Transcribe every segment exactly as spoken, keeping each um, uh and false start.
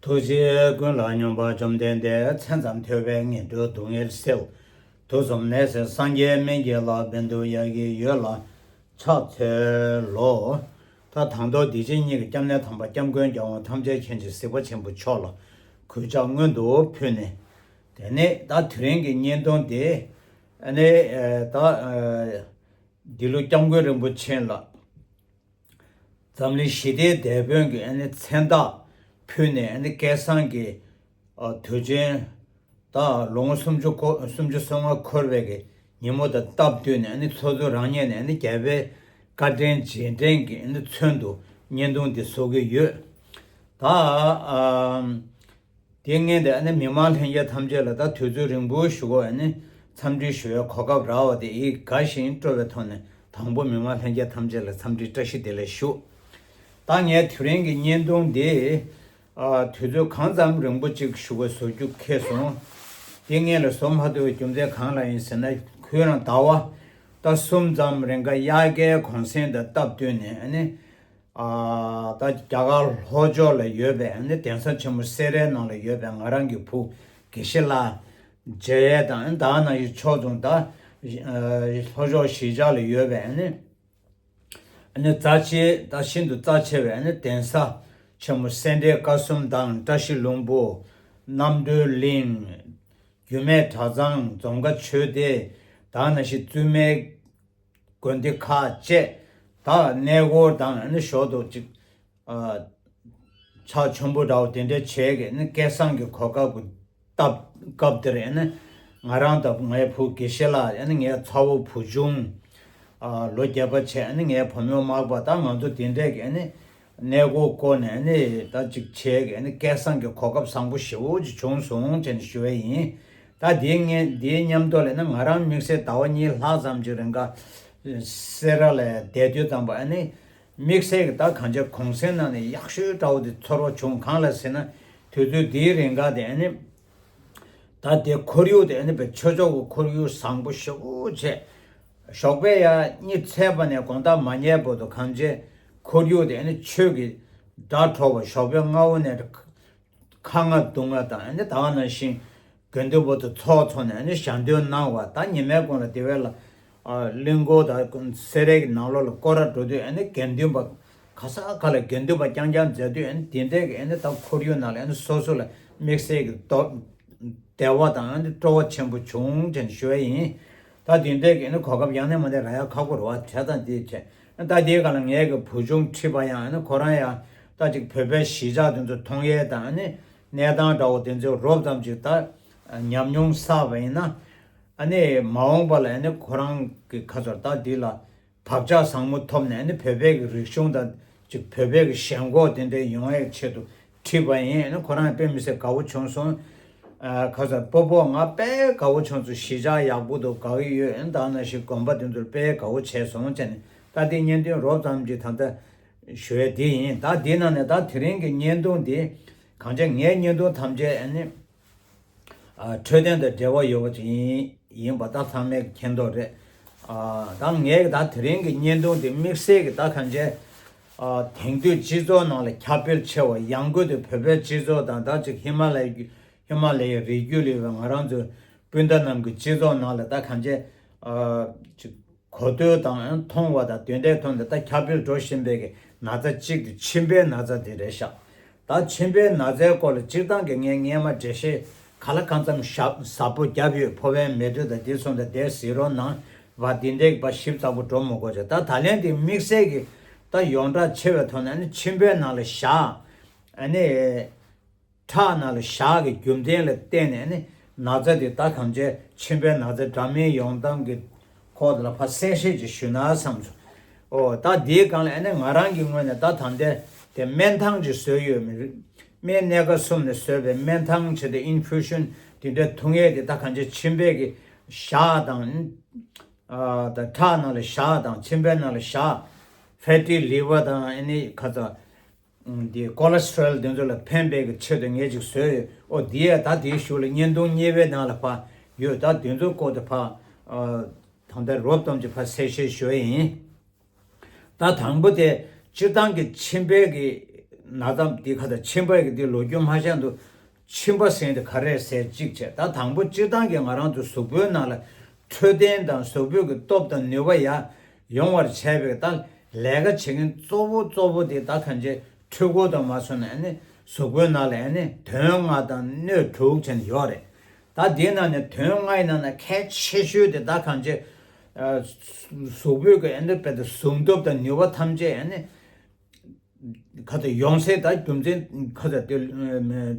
ཐུགས་རྗེ་ཀུན་ལ་སྙོམས་པ་བཅོམ་ལྡན་འདས། མཚན་ཙམ་ཐོས་པས་ངན་འགྲོའི་སྡུག་བསྔལ་སེལ། དུག་གསུམ་ནད་སེལ་སངས་རྒྱས་སྨན་གྱི་བླ། བཻ་ཌཱུརྱ་ཡི་འོད་ལ་ཕྱག་འཚལ་ལོ། ད་དང་ཐོག་འདི་ཕྱི་གཉིས་ཀྱི་སྐྱབས་གནས་དམ་པ་སྐྱབས་མགོན་རྒྱལ་དབང་ཐམས་ཅད་མཁྱེན་ཅིང་གཟིགས་པ་ཆེན་པོ་མཆོག་ལ་གུས་ཕྱག་སྔོན་དུ་ཕུལ་ནས། དེ་ནས་ད་དེ་རིང་གི་བརྙན་ཐུང་དེ་ཨ་ནི་ད་འདི་ལོ་སྐྱབས་མགོན་རིན་པོ་ཆེ་ལ། འཛམ་གླིང་ཞི་བདེའི་དེད་དཔོན་གྱི་ཨ་ནི་མཚན་རྟགས་ཕུལ་ནས། ཨ་ནི་སྐལ་བཟང་གི་ཨ་དུས་ཆེན་དང་ལོ་ངོ་སུམ་ཅུ་འཁོར་སུམ་ཅུ་སོ་ལྔ་འཁོར་བའི་གི་ཉིན་མོ་དང་སྟབས་བསྟུན་ནས། ཨ་ནི་ཚོགས་གཙོ་རང་ཉིད་ནས་ཨ་ནི་རྒྱལ་བའི་བཀའ་དྲིན་རྗེས་དྲན་གྱི་ཨ་ནི་མཚོན་དུ་བརྙན་ཐུང་འདི་བཟོ་གི་ཡོད། ད་ཨ། དེ་སྔོན་དེ་ཨ་ནི་མི་མང་ལྷན་རྒྱས་ཐམས་ཅད་ལ་ད་དུས་ཚོད་རིང་པོ་ཞིག་གོ་ཨ་ནི་འཚམས་འདྲི་ཞུ་བའི་གོ་སྐབས་རག་པ་དེ་ཡིད་དགའ་ཞིང་སྤྲོ་བའི་ཐོག་ནས། དང་པོ་མི་མང་ལྷན་རྒྱས་ཐམས་ཅད་ལ་འཚམས་འདྲི་བཀྲ་ཤིས་བདེ་ལེགས་ཞུ། ད་ངས་དེ་རིང་གི་བརྙན་ཐུང་འདི་ཨ་དུས་ཚོད་གང་ཙམ་རིང་པོ་ཅིག་ཞུ་བ་བཟོ་རྒྱུ་ཁེལ་སོང་། དེ་སྔོན་ལ་བཟོ་མ་ཐུབ་པའི་རྒྱུ་མཚན་གང་ལ་ཡིན་ཟེར་ན། ཁོ་རང་ཟླ་བ་ད་གསུམ་ཙམ་རིང་ག་དབྱར་ཁའི་གུང་སེང་དང་སྟབས་བསྟུན་ནས་ཨ་ནི། ཨ་ད་རྒྱ་གར་ལྷོ་ཕྱོགས་ལ་ཡོད་པའི་ཨ་ནི་གདན་ས་ཆེན་མོ་སེ་རའི་ནང་ལ་ཡོད་པའི་ང་རང་གི་བུ་དགེ་བཤེས་ལགས་མཇལ་ཡས་དང་། ཨ་ནི་ད་ག་ནང་བཞིན་ཕྱོགས་མཚུངས་ད་ཨ་ལྷོ་ཕྱོགས་གཞིས་ཆགས་ལ་ཡོད་པའི་ཨ་ནི་ཨ་ནི་རྩ་ཆེ་ད་ཤིན་ཏུ་རྩ་ཆེ་བའི་ཨ་ནི་གདན་ས་ཆེན་མོ་སེ་འབྲས་དཀར་གསུམ་དང་། བཀྲ་ཤིས་ལྷུན་པོ། རྣམ་གྲོལ་གླིང་། རྒྱུད་སྨད་གྲྭ་ཚང་། རྫོང་དཀར་ཆོས་སྡེ། ད་ག་ནང་བཞིན་བཙུན་མའི་དགོན་སྡེ་ཁག་བཅས། ད་གནས་སྐོར་དང་ཨ་ནི་ཞོར་དུ་ཅིག་ཨ་ཕྱག་མཆོད་འབུལ་འདྲ་བོ་དེ་འདྲ་བྱས་ཀྱི་ཨ་ནི་སྐལ་བཟང་གི་གོ་སྐབས་ཀྱི་སྟབས་སྐབས་དེར་ཨ་ནི་ང་རང་དང་ངའི་བུ་དགེ་བཤེས་ལགས། ཨ་ནི་ངའི་ཚ་བོ་བུ་ཆུང་ཨ་ལོ་བརྒྱད་པ་བྱས། ཨ་ནི་ངའི་བུ་མོ་མག་པ། ད་ང་ཚོ་དེ་འདྲས་ཀྱི་ཨ་ནི་གནས་སྐོར་བསྐོར་ནས་ཨ་ནི་ད་ཅིག་བྱས་ཀྱི་ཨ་ནི་སྐལ་བཟང་གི་གོ་སྐབས་བཟང་པོ་ཞེ་པོ་ཅིག་བྱུང་སོང་ཅེས་ཞུ་བ་ཡིན། ད་དེའི་ངས་དེའི་མཉམ་དུ་ལ་ནི་ང་རང་དམིགས་བསལ་ཟླ་བ་གཉིས་ལྷག་ཙམ་གྱི་རིང་ག་སེ་ར་ལ་བསྡད་དུས་ཙམ་པ་ཨ་ནི་དམིགས་བསལ་གྱི་ད་གང་ཅི་གུང་སེང་ནང་ནས་ཡག་ཤོས་འདྲ་བོ་དེ་ཚོར་བ་བྱུང་། གང་ལ་ཟེར་ན་དུས་ཚོད་དེའི་རིང་ག་དེ་ཨ་ནི་ད་དེ་ཁོར་ཡུག་དེ་ཨ་ནི་བའི་ཆོས་ཕྱོགས་ཀྱི་ཁོར་ཡུག་བཟང་པོ་ཞེ་པོ་བྱས། ཞོགས་པའི་ཡ་གཉིད་སད་པ་ནས་དགོང་དག་མ་ཉལ་བར་དུ་གང་ཅི་ཁོར་ཡུག་དེ་ཨ་ནི་ཆོས་ཀྱི་སྒྲ་སྒྲོག་པ། ཞོགས་པའི་སྔ་བོ་ནས་ཁ་ང་བརྡུང་བ་དང་། ཨ་ནི་ད་ག་ནང་བཞིན་དགེ་འདུན་པ་དང་ཚོགས་ཚོགས་ནས་ཨ་ནི་ཞལ་འདོན་གནང་བ། ད་ཉི་མའི་གུང་ལ་དེ་བས་ལ་ཨ་གླིང་སྐོར་དང་སེ་རའི་གི་ནང་ལོགས་ལ་སྐོར་ར་འགྲོ་དུས་ཨ་ནི་དགེ་འདུན་པ་ག་ས་ག་ལ་དགེ་འདུན་པ་རྐྱང་རྐྱང་མཇལ་དུས། ཨ་ནི་དེ་འདྲའི་གི་ཨ་ནི་ད་ཁོར་ཡུག་ནང་ལ་ཨ་ནི་སོ་སོ་ལ་དམིགས་བསལ་གྱི་སྟོབས་བདེ་བ་དང་ཨ་ནི་སྤྲོ་བ་ཆེན་པོ་བྱུང་ཅེས་ཞུ་བ་ཡིན། ད་དེ་འདྲའི་གི་ཨ་ནི་གོ་སྐབས་ཡང་ནས་མ་ནས་རག་ཡ་ཁག་པོ་རེད་བ། བྱས་ཙང་དེ་བྱས། ད་དེའི་སྒང་ལ་ངའི་གི་བུ་ཆུང་ཁྲིད་པ་ཡང་ཨ་ནི་ཁོ་རང་ཡང་ད་ཅིག་བོད་པའི་གཞིས་ཆགས་དེ་ཚོ་མཐོང་ཡས་དང་། ཨ་ནི་གནས་སྟངས་འདྲ་བོ་དེ་ཚོ་རོབ་ཙམ་ཅིག་ད་ཉམས་མྱོང་བསགས་པ་ཡིན་ན། ཨ་ནི་མ་འོངས་པ་ལ་ཨ་ནི་ཁོ་རང་གི་ཁ་ཚོར་ད་འདི་ལ་བག་ཆགས་བཟང་མོ་ཐོབ་ནས། ཨ་ནི་བོད་པའི་གི་རིག་གཞུང་དང་ཅིག་བོད་པའི་གི་ཞེན་ཁོག་དེ་འདྲ་ཡོང་ཡས་ཆེད་དུ་ཁྲིད་པ་ཡིན། ཨ་ནི་ཁོ་རང་དཔེ་མི་སྲིད་དགའ་བོ་བྱུང་སོང་། ཨ་ཁ་ཚ་སྤོ་སྤོ་ང་དཔེ་དགའ་བོ་བྱུང་སོང་། གཞིས་ཆགས་ཡག་པོ་འདུག་དགའ་གི་ཡོད། ཨ་ནི་ད་ནང་བཞིན་དགོན་པ་དེ་ཚོར་དཔེ་དགའ་བོ་བྱས་སོང་ཅེས་ནས། ད་དེ་བརྙན་ཐུང་རོབ་ཙམ་ཅིག་ད་ལྟ་ཞུ་ཡས་དེ་ཡིན། ད་དེ་ནང་ནས་ད་དེ་རིང་གི་བརྙན་ཐུང་དེ་གང་ཅི་ངའི་བརྙན་ཐུང་ཐམས་ཅད་ཨ་ནི་ཨ་འཕྲོད་བསྟེན་དང་འབྲེལ་བ་ཡོད་པ་ཅིག་ཡིན་ཡིན་པ་ད་ཚང་མས་མཁྱེན་རྟོགས་རེད། ཨ་ད་ངས་ད་དེ་རིང་གི་བརྙན་ཐུང་དེ་དམིགས་བསལ་གྱི་ད་གང་ཅི་ཨ་དེང་དུས་སྤྱི་ཚོགས་ནང་ལ་ཁྱབ་སྤེལ་ཆེ་བ། ཡང་སྒོས་དེ་བོད་པའི་སྤྱི་ཚོགས་དང་ད་ཅིག་ཧི་མ་ལ་ཡའི་ཧི་མ་ལ་ཡའི་རི་རྒྱུད་ལ་ཡོད་པའི་ང་རང་ཚོའི་སྤུན་ཟླ་རྣམས་ཀྱི་སྤྱི་ཚོགས་ནང་ལ་ད་གང་ཅི་ཨ་ཅིག་གོ་ཐོས་དང་མཐོང་བ་དང་དེ་འདྲའི་ཐོག་ནས་ད་ཁྱབ་སྤེལ་འགྲོ་བཞིན་པའི་གི་ན་ཚ་གཅིག་དེ་མཆིན་པའི་ན་ཚ་དེ་རེད་ཤག་ད་མཆིན་པའི་ན་ཚའི་སྐོར་ལ་སྤྱིར་བཏང་གི་ངས་སྔས་མ་འགྲེལ་བཤད་ག་ལ་གང་འཚམ་ཞབས་ཟབ་པོ་བརྒྱབ་ཡོད། ཕོ་བའི་མེ་དྲོད་དང་དེ་སོང་ཙང་དེ་གཟིགས་རོགས་གནང་བ། དེ་འདྲའི་གི་ཕར་ཞིབ་ཚགས་པོ་འགྲོ་མི་དགོས་ཅིག་ད་ད་ལན་དེ་དམིགས་བསལ་གི་ད་ཡོངས་གྲགས་ཆེ་བའི་ཐོག་ནས་ཨ་ནི་མཆིན་པའི་ནང་ལ་ཞག་ཨ་ནི། ཁྲག་ནང་ལ་ཞག་གི་རྒྱུ་མཚན་ལ་བརྟེན་ནས་ནི་ན་ཚ་དེ་ད་གང་ཅི་མཆིན་པའི་ན་ཚ་འདྲ་མིན་ཡོང་སྟངས་ཀྱི་སྐོར་ལ་ཕར་གསལ་བཤད་ཅིག་ཞུས་ན་བསམ་སོང་། ཨོ་ད་དེའི་སྒང་ལ་ཨ་ནི་ང་རང་གི་ངོས་ནས་ད་ད་ལྟའི་དེ་སྨན་ཐང་ཅིག་བཟོས་ཡོད་མི་རེད། སྨན་སྣ་ཁ་གསུམ་ནས་བཟོས་པའི་སྨན་ཐང་བྱས་ཏེ་ཨིན་ཕུ་ཤན་དེ་འདྲ་འཐུང་ཡས་དེ་ད་གང་ཅི་མཆིན་པའི་གི་ཞག་དང་ཨ་ད་ཁྲག་ནང་ལ་ཞག་དང་མཆིན་པའི་ནང་ལ་ཞག་ཕེ་ཊི་ལི་ཝར་དང་ཨ་ནི་ཁ་ཚ། འདི་ཀོ་ལེ་སི་ཊོ་རོལ་དེ་ཚོ་ལ་ཕན་པའི་གི་ཆེད་དུ་ངས་ཅིག་བཟོས་ཡོད། ཨོ་འདི་ཡ་ད་དེའི་གཞུག་ལ་བརྙན་ཐུང་གཉིས་པའི་ནང་ལ་ཕར་ཡོད། ད་དེ་ཚོའི་སྐོར་དུ་ཕར་ཨ་ད་ལྟ་རོབ་ཙམ་ཅིག་ཕར་གསལ་བཤད་ཞུ་ཡ་ཡིན། ད་དང་པོ་དེ་སྤྱིར་བཏང་གི་མཆིན་པའི་གི་ ན་ཚ་འདི་ཁ་ད་མཆིན་པ་གི་འདི་ལོ་རྒྱུས་མ་ཤེས་འདུག་མཆིན་པ་ཟེར་འདི་ག་རེ་ཟེར་གཅིག་བྱས། ད་དང་པོ་སྤྱིར་བཏང་གི་ང་རང་ཚོ་གཟུགས་པོའི་ནང་ལ་འཕྲོད་བསྟེན་དང་གཟུགས་པོའི་གི་སྟོབས་དང་ནུས་པ་ཡར་ཡོང་བར་བྱས་པའི་ད་ལས་ཀ་བྱེད་མཁན་གཙོ་བོ་གཙོ་བོ་དེ་ད་གང་ཅི་འཕྲུལ་འཁོར་དང་མ་སོང་ན་ཨ་ནི་གཟུགས་པོའི་ནང་ལ་ཨ་ནི་དོན་ལྔ་དང་སྣོད་དྲུག་བྱས་ནས་ཡོད་རེད། ད་དེའི་ནང་ནས་དོན་ལྔ་ཡི་ནང་ན་གལ་ཆེ་ཤོས་དེ་ད་གང་ཅི་གཟུགས་པོའི་གི་ཨ་ནི་དཔེ་དེ་ཟུངས་སྟོབས་དང་ནུས་པ་ཐམས་ཅད་ཨ་ནི་ཁ་ཚ་ཡོང་སའི་ད་རྒྱུ་མཚན་ཁ་ཚ་དེ་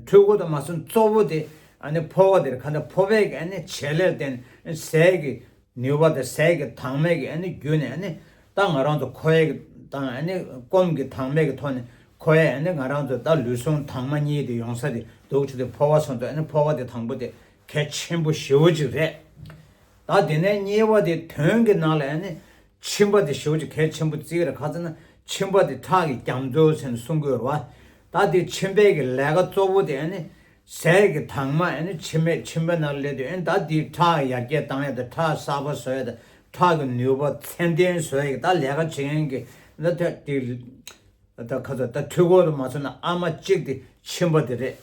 འཕྲུལ་འཁོར་དང་མ་སོང་གཙོ་བོ་དེ་ཨ་ནི་ཕོ་བ་དེར་ཁ་ཚ་ཕོ་བའི་གི་ཨ་ནི་བྱེད་ལས་བརྟེན་ཟས་ཀྱི་ནུས་པ་དང་ཟས་ཀྱི་དྭངས་མའི་གི་ཨ་ནི་བརྒྱུད་ནས་ཨ་ནི་ད་ང་རང་ཚོ་ཁོ་ཡའི་གི་དང་ཨ་ནི་སྐོམ་གྱི་དྭངས་མའི་གི་ཐོག་ནས་ཁོ་ཡའི་ཨ་ནི་ང་རང་ཚོ་ད་ལུས་ཟུངས་དྭངས་མ་གཉིས་དེ་ཡོང་ས་དེ་འདུག་ཆུ་དེ་ཕོ་བ་སོང་ཚོ་ཨ་ནི་ཕོ་བ་དེ་དང་པོ་དེ་གལ་ཆེན་པོ་ཞེ་པོ་ཅིག་རེད། ད་དེ་ནས་གཉིས་པ་དེ་དོན་གྱི་ནང་ལ་ཨ་ནི་མཆིན་པ་དེ་ཞེ་པོ་ཅིག་གལ་ཆེན་པོ་བརྩི་གི་རེད། ཁ་ཚ་ན་མཆིན་པ་དེ་ཁྲག་གི་རྒྱ་མཚོ་ཟེར་ནས་གསུང་གི་ཡོད་རེད་བ། ད་དེ་མཆིན་པའི་གི་ལས་ཀ་གཙོ་བོ་དེ་ཨ་ནི་ཟས་ཀྱི་དྭངས་མ་ཨ་ནི་མཆིན་པའི་མཆིན་པའི་ནང་ལ་སླེབས་དུས་ཨ་ནི་ད་དེ་ཁྲག་ཡར་རྒྱས་བཏང་ཡ་དང་ཁྲག་གསར་པ་བཟོ་ཡ་དང་ཁྲག་གི་ནུས་པ་ཚད་ལྡན་བཟོ་ཡ་གི་ད་ལས་ཀ་བྱེད་མཁན་གི་ད་དེ་ད་ཁ་ཚ་ད་འཕྲུལ་འཁོར་དུ་མ་སོང་ན་ཨ་མ་གཅིག་དེ་མཆིན་པ་དེ་རེད།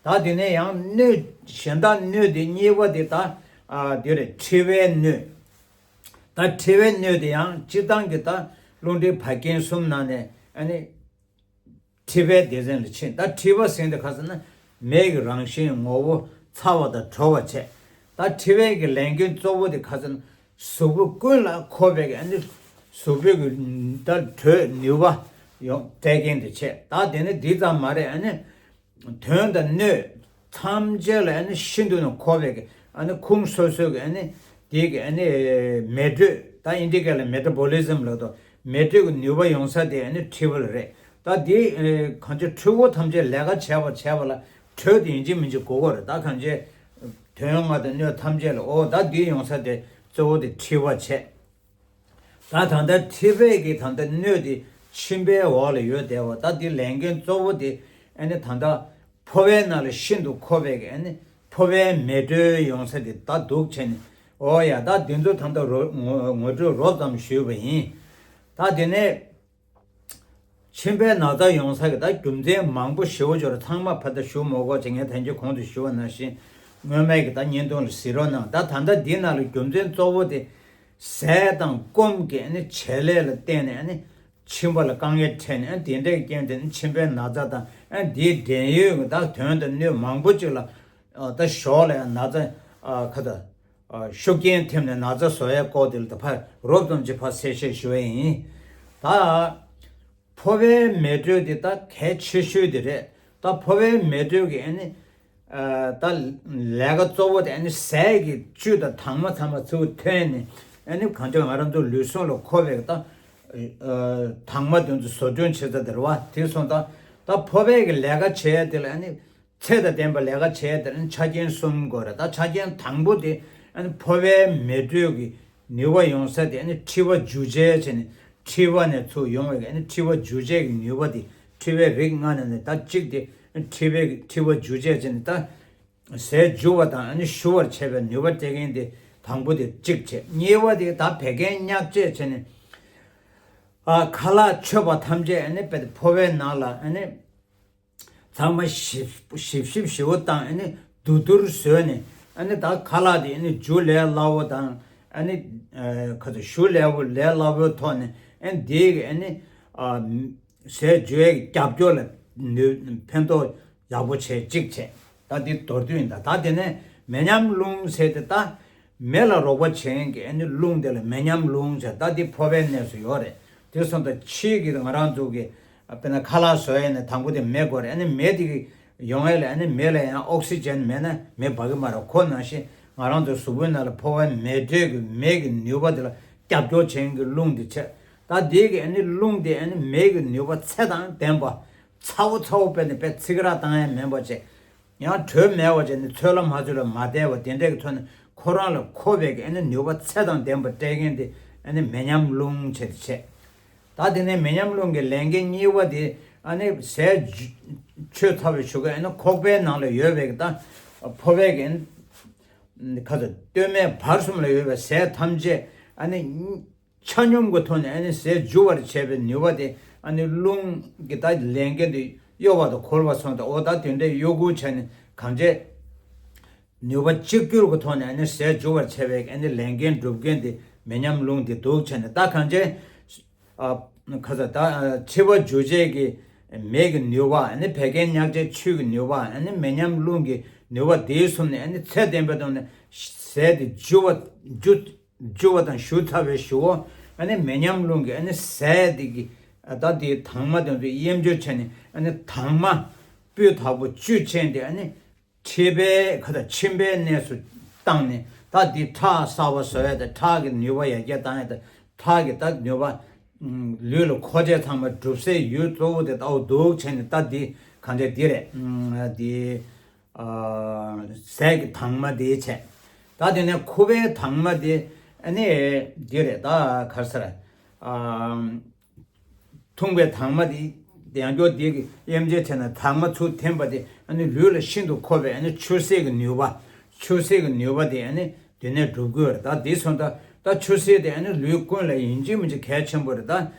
ད་དེ་ནས་ཡང་སྣོད་གཞན་དག་སྣོད་དེ་གཉིས་པ་དེ་ད་ཨ་དེ་རེད། མཁྲིས་པའི་སྣོད། ད་མཁྲིས་པའི་སྣོད་དེ་ཡང་སྤྱིར་བཏང་གི་ད་རླུང་མཁྲིས་བད་ཀན་གསུམ་ནང་ནས་ཨ་ནི་མཁྲིས་པའི་སྡེ་ཚན་ལ་ཕྱིན། ད་མཁྲིས་པ་ཟེར་དེ་ཁ་ཚ་ན་མེ་གི་རང་བཞིན་ངོ་བོ་ཚ་བ་དང་དྲོ་བ་བྱས། ད་མཁྲིས་པའི་གི་ལས་འགན་གཙོ་བོ་དེ་ཁ་ཚ་ན་གཟུགས་པོ་ཀུན་ལ་འཁོར་བའི་གི་ཨ་ནི་གཟུགས་པོའི་གི་ད་དྲོད་ནུས་པ་ཡོང་སྤྲད་མཁན་དེ་བྱས། ད་དེ་ནི་འདི་ཙམ་མ་རེད། ཨ་ནི་དོན་དང་སྣོད་ཐམས་ཅད་ལ་ཨ་ནི་ཤིན་ཏུ་ནས་མཁོ་བའི་གི་ཨ་ནི་ཁུངས་སོ་སོའི་གི་ཨ་ནི་དེའི་གི་ཨ་ནི་མེ་དྲོད། ད་ཨིན་ཌི་སྐད་ལ་མེ་ཊ་བོ་ལི་ཛམ་ལབ་དོ། མེ་དྲོད་ཀྱི་ནུས་པ་ཡོང་ས་དེ་ཨ་ནི་མཁྲིས་པ་ལ་རེད། ད་དེ་གང་ཅི་འཕྲུལ་འཁོར་ཐམས་ཅད་ལས་ཀ་བྱས་པ་བྱས་པ་ལ་དྲོད་དེ་ཡིན་གཅིག་མིན་གཅིག་དགོས་ཀྱི་རེད། ད་གང་ཅི་དོན་ལྔ་དང་སྣོད་ཐམས་ཅད་ལ་འོ་ད་དེ་ཡོང་ས་དེ་གཙོ་བོ་དེ་མཁྲིས་པ་བྱས། ད་ད་ལྟ་མཁྲིས་པའི་གི་ད་ལྟ་སྣོད་དེ་མཆིན་པའི་འོག་ལ་ཡོད་བསྡད་པ། ད་དེ་ལས་འགན་གཙོ་བོ་དེ་ཨ་ནི་ད་ལྟ་ཕོ་བའི་ནང་ལ་ཤིན་ཏུ་མཁོ་བའི་གི་ཨ་ནི་ཕོ་བའི་མེ་དྲོད་ཡོང་ས་དེ་ད་འདུག་བྱས་ནས་འོ་ཡ་ད་དེ་ཚོ་ད་ལྟ་རོ་ངོ་ངོ་སྤྲོད་རོབ་ཙམ་ཞུས་པ་ཡིན། ད་དེ་ནས་མཆིན་པའི་ན་ཚ་ཡོང་ས་གི་ད་རྒྱུ་མཚན་མང་པོ་ཞེ་པོ་ཅིག་ཡོད་རེད། ཚང་མ་ཕར་ད་ཞུ་མ་དགོས་བྱས། ངས་ཐེངས་གཅིག་གོང་དུ་ཞུ་བ་ནང་བཞིན་སྔོན་མའི་གི་ད་བརྙན་ཐུང་ལ་གཟིགས་རོགས་གནང་། ད་ད་ལྟ་འདི་ནང་ལ་རྒྱུ་མཚན་གཙོ་བོ་དེ་ཟས་དང་སྐོམ་གྱི་ཨ་ནི་བྱེད་ལས་ལ་བརྟེན་ནས་ཨ་ནི་མཆིན་པ་ལ་དཀའ་ངལ་འཕྲད་ནས་ཨ་ནི་དེ་འདྲའི་རྐྱེན་དེ་ནི་མཆིན་པའི་ན་ཚ་དང་ཨ་ནི་དེའི་འབྲེལ་ཡོད་ཀྱི་ད་དོན་དང་སྣོད་མང་པོ་ཅིག་ལ་ཨ་ད་ཞོགས་ལ་ཡང་ན་ཚ་ཨ་ཁ་ད་ཨ་ཤུགས་རྐྱེན་ཐེབས་ནས་ན་ཚ་བཟོ་ཡའི་སྐོར་དེ་ལ་ད་ཕར་རོབ་ཙམ་ཅིག་ཕར་གསལ་བཤད་ཞུ་བ་ཡིན། ད་ཕོ་བའི་མེ་དྲོད་དེ་ད་གལ་ཆེ་ཤོས་དེ་རེད། ད་ཕོ་བའི་མེ་དྲོད་ཀྱི་ཨ་ནི་ཨ་ད་ལས་ཀ་གཙོ་བོ་དེ་ཨ་ནི་ཟས་ཀྱི་བཅུད་དང་དྭངས་མ་ཚང་མ་ཚུར་ཐོན་ནས་ཨ་ནི་གང་ལྟར་ང་རང་ཚོ་ལུས་ཟུངས་ལ་མཁོ་བའི་ད་ཨ་དྭངས་མ་དེ་ཚོ་བཟོ་སྐྲུན་བྱེད་ས་དེ་རེད་བ། དེ་སོང་ད་ད་ཕོ་བའི་གི་ལས་ཀ་བྱེད་ཡ་དེ་ལ་ཨ་ནི་ཚེ་དང་ལྡན་པ་ལས་ཀ་བྱས་དེ་ནི་ཆ་རྐྱེན་གསུམ་དགོས་རེད། ད་ཆ་རྐྱེན་དང་པོ་དེ་ཨ་ནི་ཕོ་བའི་མེ་དྲོད་ཀྱི་ནུས་པ་ཡོང་ས་དེ་ཨ་ནི་མཁྲིས་པ་འཇུ་བྱེད་བྱས་ནས་མཁྲིས་པ་ནས་ཚུར་ཡོང་བའི་ཨ་ནི་མཁྲིས་པ་འཇུ་བྱེད་ཀྱི་ནུས་པ་དེ་མཁྲིས་པའི་རིགས་ལྔ་ནང་ནས་ད་གཅིག་དེ་མཁྲིས་པའི་མཁྲིས་པ་འཇུ་བྱེད་བྱས་ནས་ད་ཟས་འཇུ་བ་དང་ཨ་ནི་ཞུ་བར་བྱེད་པའི་ནུས་པ་སྤྲད་མཁན་དེ་དང་པོ་དེ་གཅིག་བྱས། གཉིས་པ་དེ་ད་བད་ཀན་མྱག་བྱེད་བྱས་ནས་ཨ་ཁ་ལག་མཆོད་པ་ཐམས་ཅད་ཨ་ནི་ཕོ་བའི་ནང་ལ་ཨ་ནི། ཚང་མ་ཞིབ་ཞིབ་ཞིབ་ཞིབ་བཏང་ཨ་ནི་བསྡུ་བསྡུར་བཟོས་ནས་ཨ་ནི་ད་ཁ་ལག་དེ་ཨ་ནི་འཇུ་ལས་སླ་བོ་དང་ཨ་ནི་ཁ་ཚ་ཞུ་ལས་བོ་ལས་སླ་བོའི་ཐོག་ནས་ཨ་ནི་དེའི་གི་ཨ་ནི་ཟས་འཇུ་ཡས་རྒྱབ་སྐྱོར་ལ་ནུས་ཕན་ཐོགས་ཡག་པོ་བྱས་གཅིག་བྱས། ད་འདི་མདོར་བསྡུས་ཡིན། ད་ད་དེ་ནས་མེ་མཉམ་རླུང་ཟེར་དེ་ད་མེ་ལ་རོགས་པ་བྱེད་མཁན་གྱི་ཨ་ནི་རླུང་དེ་ལ་མེ་མཉམ་རླུང་ཟེར། ད་འདི་ཕོ་བའི་གནས་སུ་ཡོད་རེད། དེ་སོང་ཙང་ཕྱིའི་གི་ང་རང་ཚོ་གི་དཔེར་ན་ཁ་ལག་བཟོ་ཡས་ནས་དང་པོ་དེ་མེ་དགོས་རེད། ཨ་ནི་མེ་དེ་གི་ཡོང་ཡས་ལ་ཨ་ནི་མེ་ལ་ཡང་ཨོག་སི་ཇན་མེད་ན་མེ་འབར་གི་མ་རེད། ཁོ་ནང་བཞིན་ང་རང་ཚོ་གཟུགས་པོའི་ནང་ལ་ཕོ་བའི་མེ་དྲོད་ཀྱི་མེ་གི་ནུས་པ་དེ་ལ་རྒྱབ་སྐྱོར་བྱེད་མཁན་གྱི་རླུང་དེ་བྱས། ད་དེ་གི་ཨ་ནི་རླུང་དེ་ཨ་ནི་མེ་གི་ནུས་པ་ཚད་དང་ལྡན་པ་ཚ་བོ་ཚ་བོ་དཔེ་ནས་དཔེ་ཚིག་ར་བཏང་ཡས་མེད་པ་བྱས། ཡང་དྲོད་མེད་པ་བྱས་ནས་ཚོད་ལ་མ་ཚོད་ལ་མ་བསྡད་པ་དེ་འདྲ་གི་ཐོག་ནས་ཁོ་རང་ལ་མཁོ་བའི་གི་ཨ་ནི་ནུས་པ་ཚད་དང་ལྡན་པ་སྤྲད་མཁན་དེ་ཨ་ནི་མེ་མཉམ་རླུང་བྱས་ཏེ་བྱས། ད་དེ་ནས་མེ་མཉམ་རླུང་གི་ལས་འགན་གཉིས་པ་དེ་ཨ་ནི་ཟས་འཇུ་མཆོད་ཚར་བའི་གཞུག་གི་ཨ་ནི་ཁོག་པའི་ནང་ལ་ཡོད་པའི་གི་ད་ཕོ་བའི་གི་ཨ་ནི་ཁ་ཚ་སྟོད་སྨད་བར་གསུམ་ལ་ཡོད་པའི་ཟས་ཐམས་ཅད་ཨ་ནི་ཆ་སྙོམས་ཀྱི་ཐོག་ནས་ཨ་ནི་ཟས་འཇུ་བར་བྱེད་པའི་ནུས་པ་དེ་ ཨ་ནི་རླུང་གི་ད་ལས་འགན་དེ་གཡོ་བ་དང་འཁོར་བ་སོང་དང་། འོ་ད་དེ་འདྲའི་གཡོ་འགུལ་བྱས་ནས་གང་བྱས། ནུས་པ་གཅིག་གྱུར་གྱི་ཐོག་ནས་ཨ་ནི་ཟས་འཇུ་བར་བྱ་བའི་ཨ་ནི་ལས་འགན་སྒྲུབ་མཁན་དེ་མེ་མཉམ་རླུང་དེ་འདུག་བྱས་ནས། ད་གང་བྱས། ཨ། ཁ་ས་ད་ཨ་འཆི་བ་འཇུ་བྱེད་ཀྱི་མེ་གི་ནུས་པ། ཨ་ནི་བད་ཀན་མྱགས་བྱེད་ཆུ་གི་ནུས་པ། ཨ་ནི་མེ་མཉམ་རླུང་གི་ནུས་པ་དེའི་གསུམ་ནས་ཨ་ནི་ཚད་ལྡན་པའི་ཐོག་ནས་ཟས་དེ་འཇུ་བ་འཇུ་འཇུ་བ་དང་ཞུ་ཚར་བའི་གཞུག་གུ། ཨ་ནི་མེ་མཉམ་རླུང་གི་ཨ་ནི་ཟས་དེ་གི་ཨ་ད་དེའི་དྭངས་མ་དེ་ཚོ་དབྱེ་འབྱེད་བྱས་ནས། ཨ་ནི་དྭངས་མ་སྤུས་དག་པོ་བཅུད་ཅན་དེ་ཨ་ནི་མཁྲིས་པའི་ཁ་ད་མཆིན་པའི་གནས་སུ་བཏང་ནས། ད་འདི་ཁྲག་གསར་པ་བཟོ་ཡ་དང་། ཁྲག་གི་ནུས་པ་ཡར་རྒྱས་བཏང་ཡ་དང་། ཁྲག་གི་ད་ནུས་པ་ལུས་ལ་མཁོ་ཆས་ཚང་མ་སྒྲུབ་སའི་ཡུལ་གཙོ་བོ་དེ་ལྟ་བུ་འདུག་བྱས་ནས། ད་འདི་གང་བྱས་འདི་རེད། འདི་ཟས་ཀྱི་དྭངས་མ་འདི་བྱས། ད་དེ་ནས་ཁུ་བའི་དྭངས་མ་འདི་ཨ་ནི་འདི་རེད། ད་ག་རེ་ཟེར། འཐུང་བའི་དྭངས་མ་དེ་ཡང་སྐྱར་དེ་གི་དབྱེ་འབྱེད་བྱས་ན། དྭངས་མ་ཚུར་འཐེན་པ་དེ་ཨ་ནི་ལུས་ལ་ཤིན་ཏུ་མཁོ་བའི་ཨ་ནི་ཆུ་སེར་གྱི་ནུས་པ། ཆུ་སེར་གྱི་ནུས་པ་དེ་ཨ་ནི་དེ་ནས་སྒྲུབ་དགོས་རེད། ད་དེ་སོང་ད་ད་ཆུ་སེར་དེ་ཨ་ནི་ལུས་ཀུན་ལ་ཡིན་གཅིག་མིན་གཅིག་གལ་ཆེན་པོ་རེད། ད་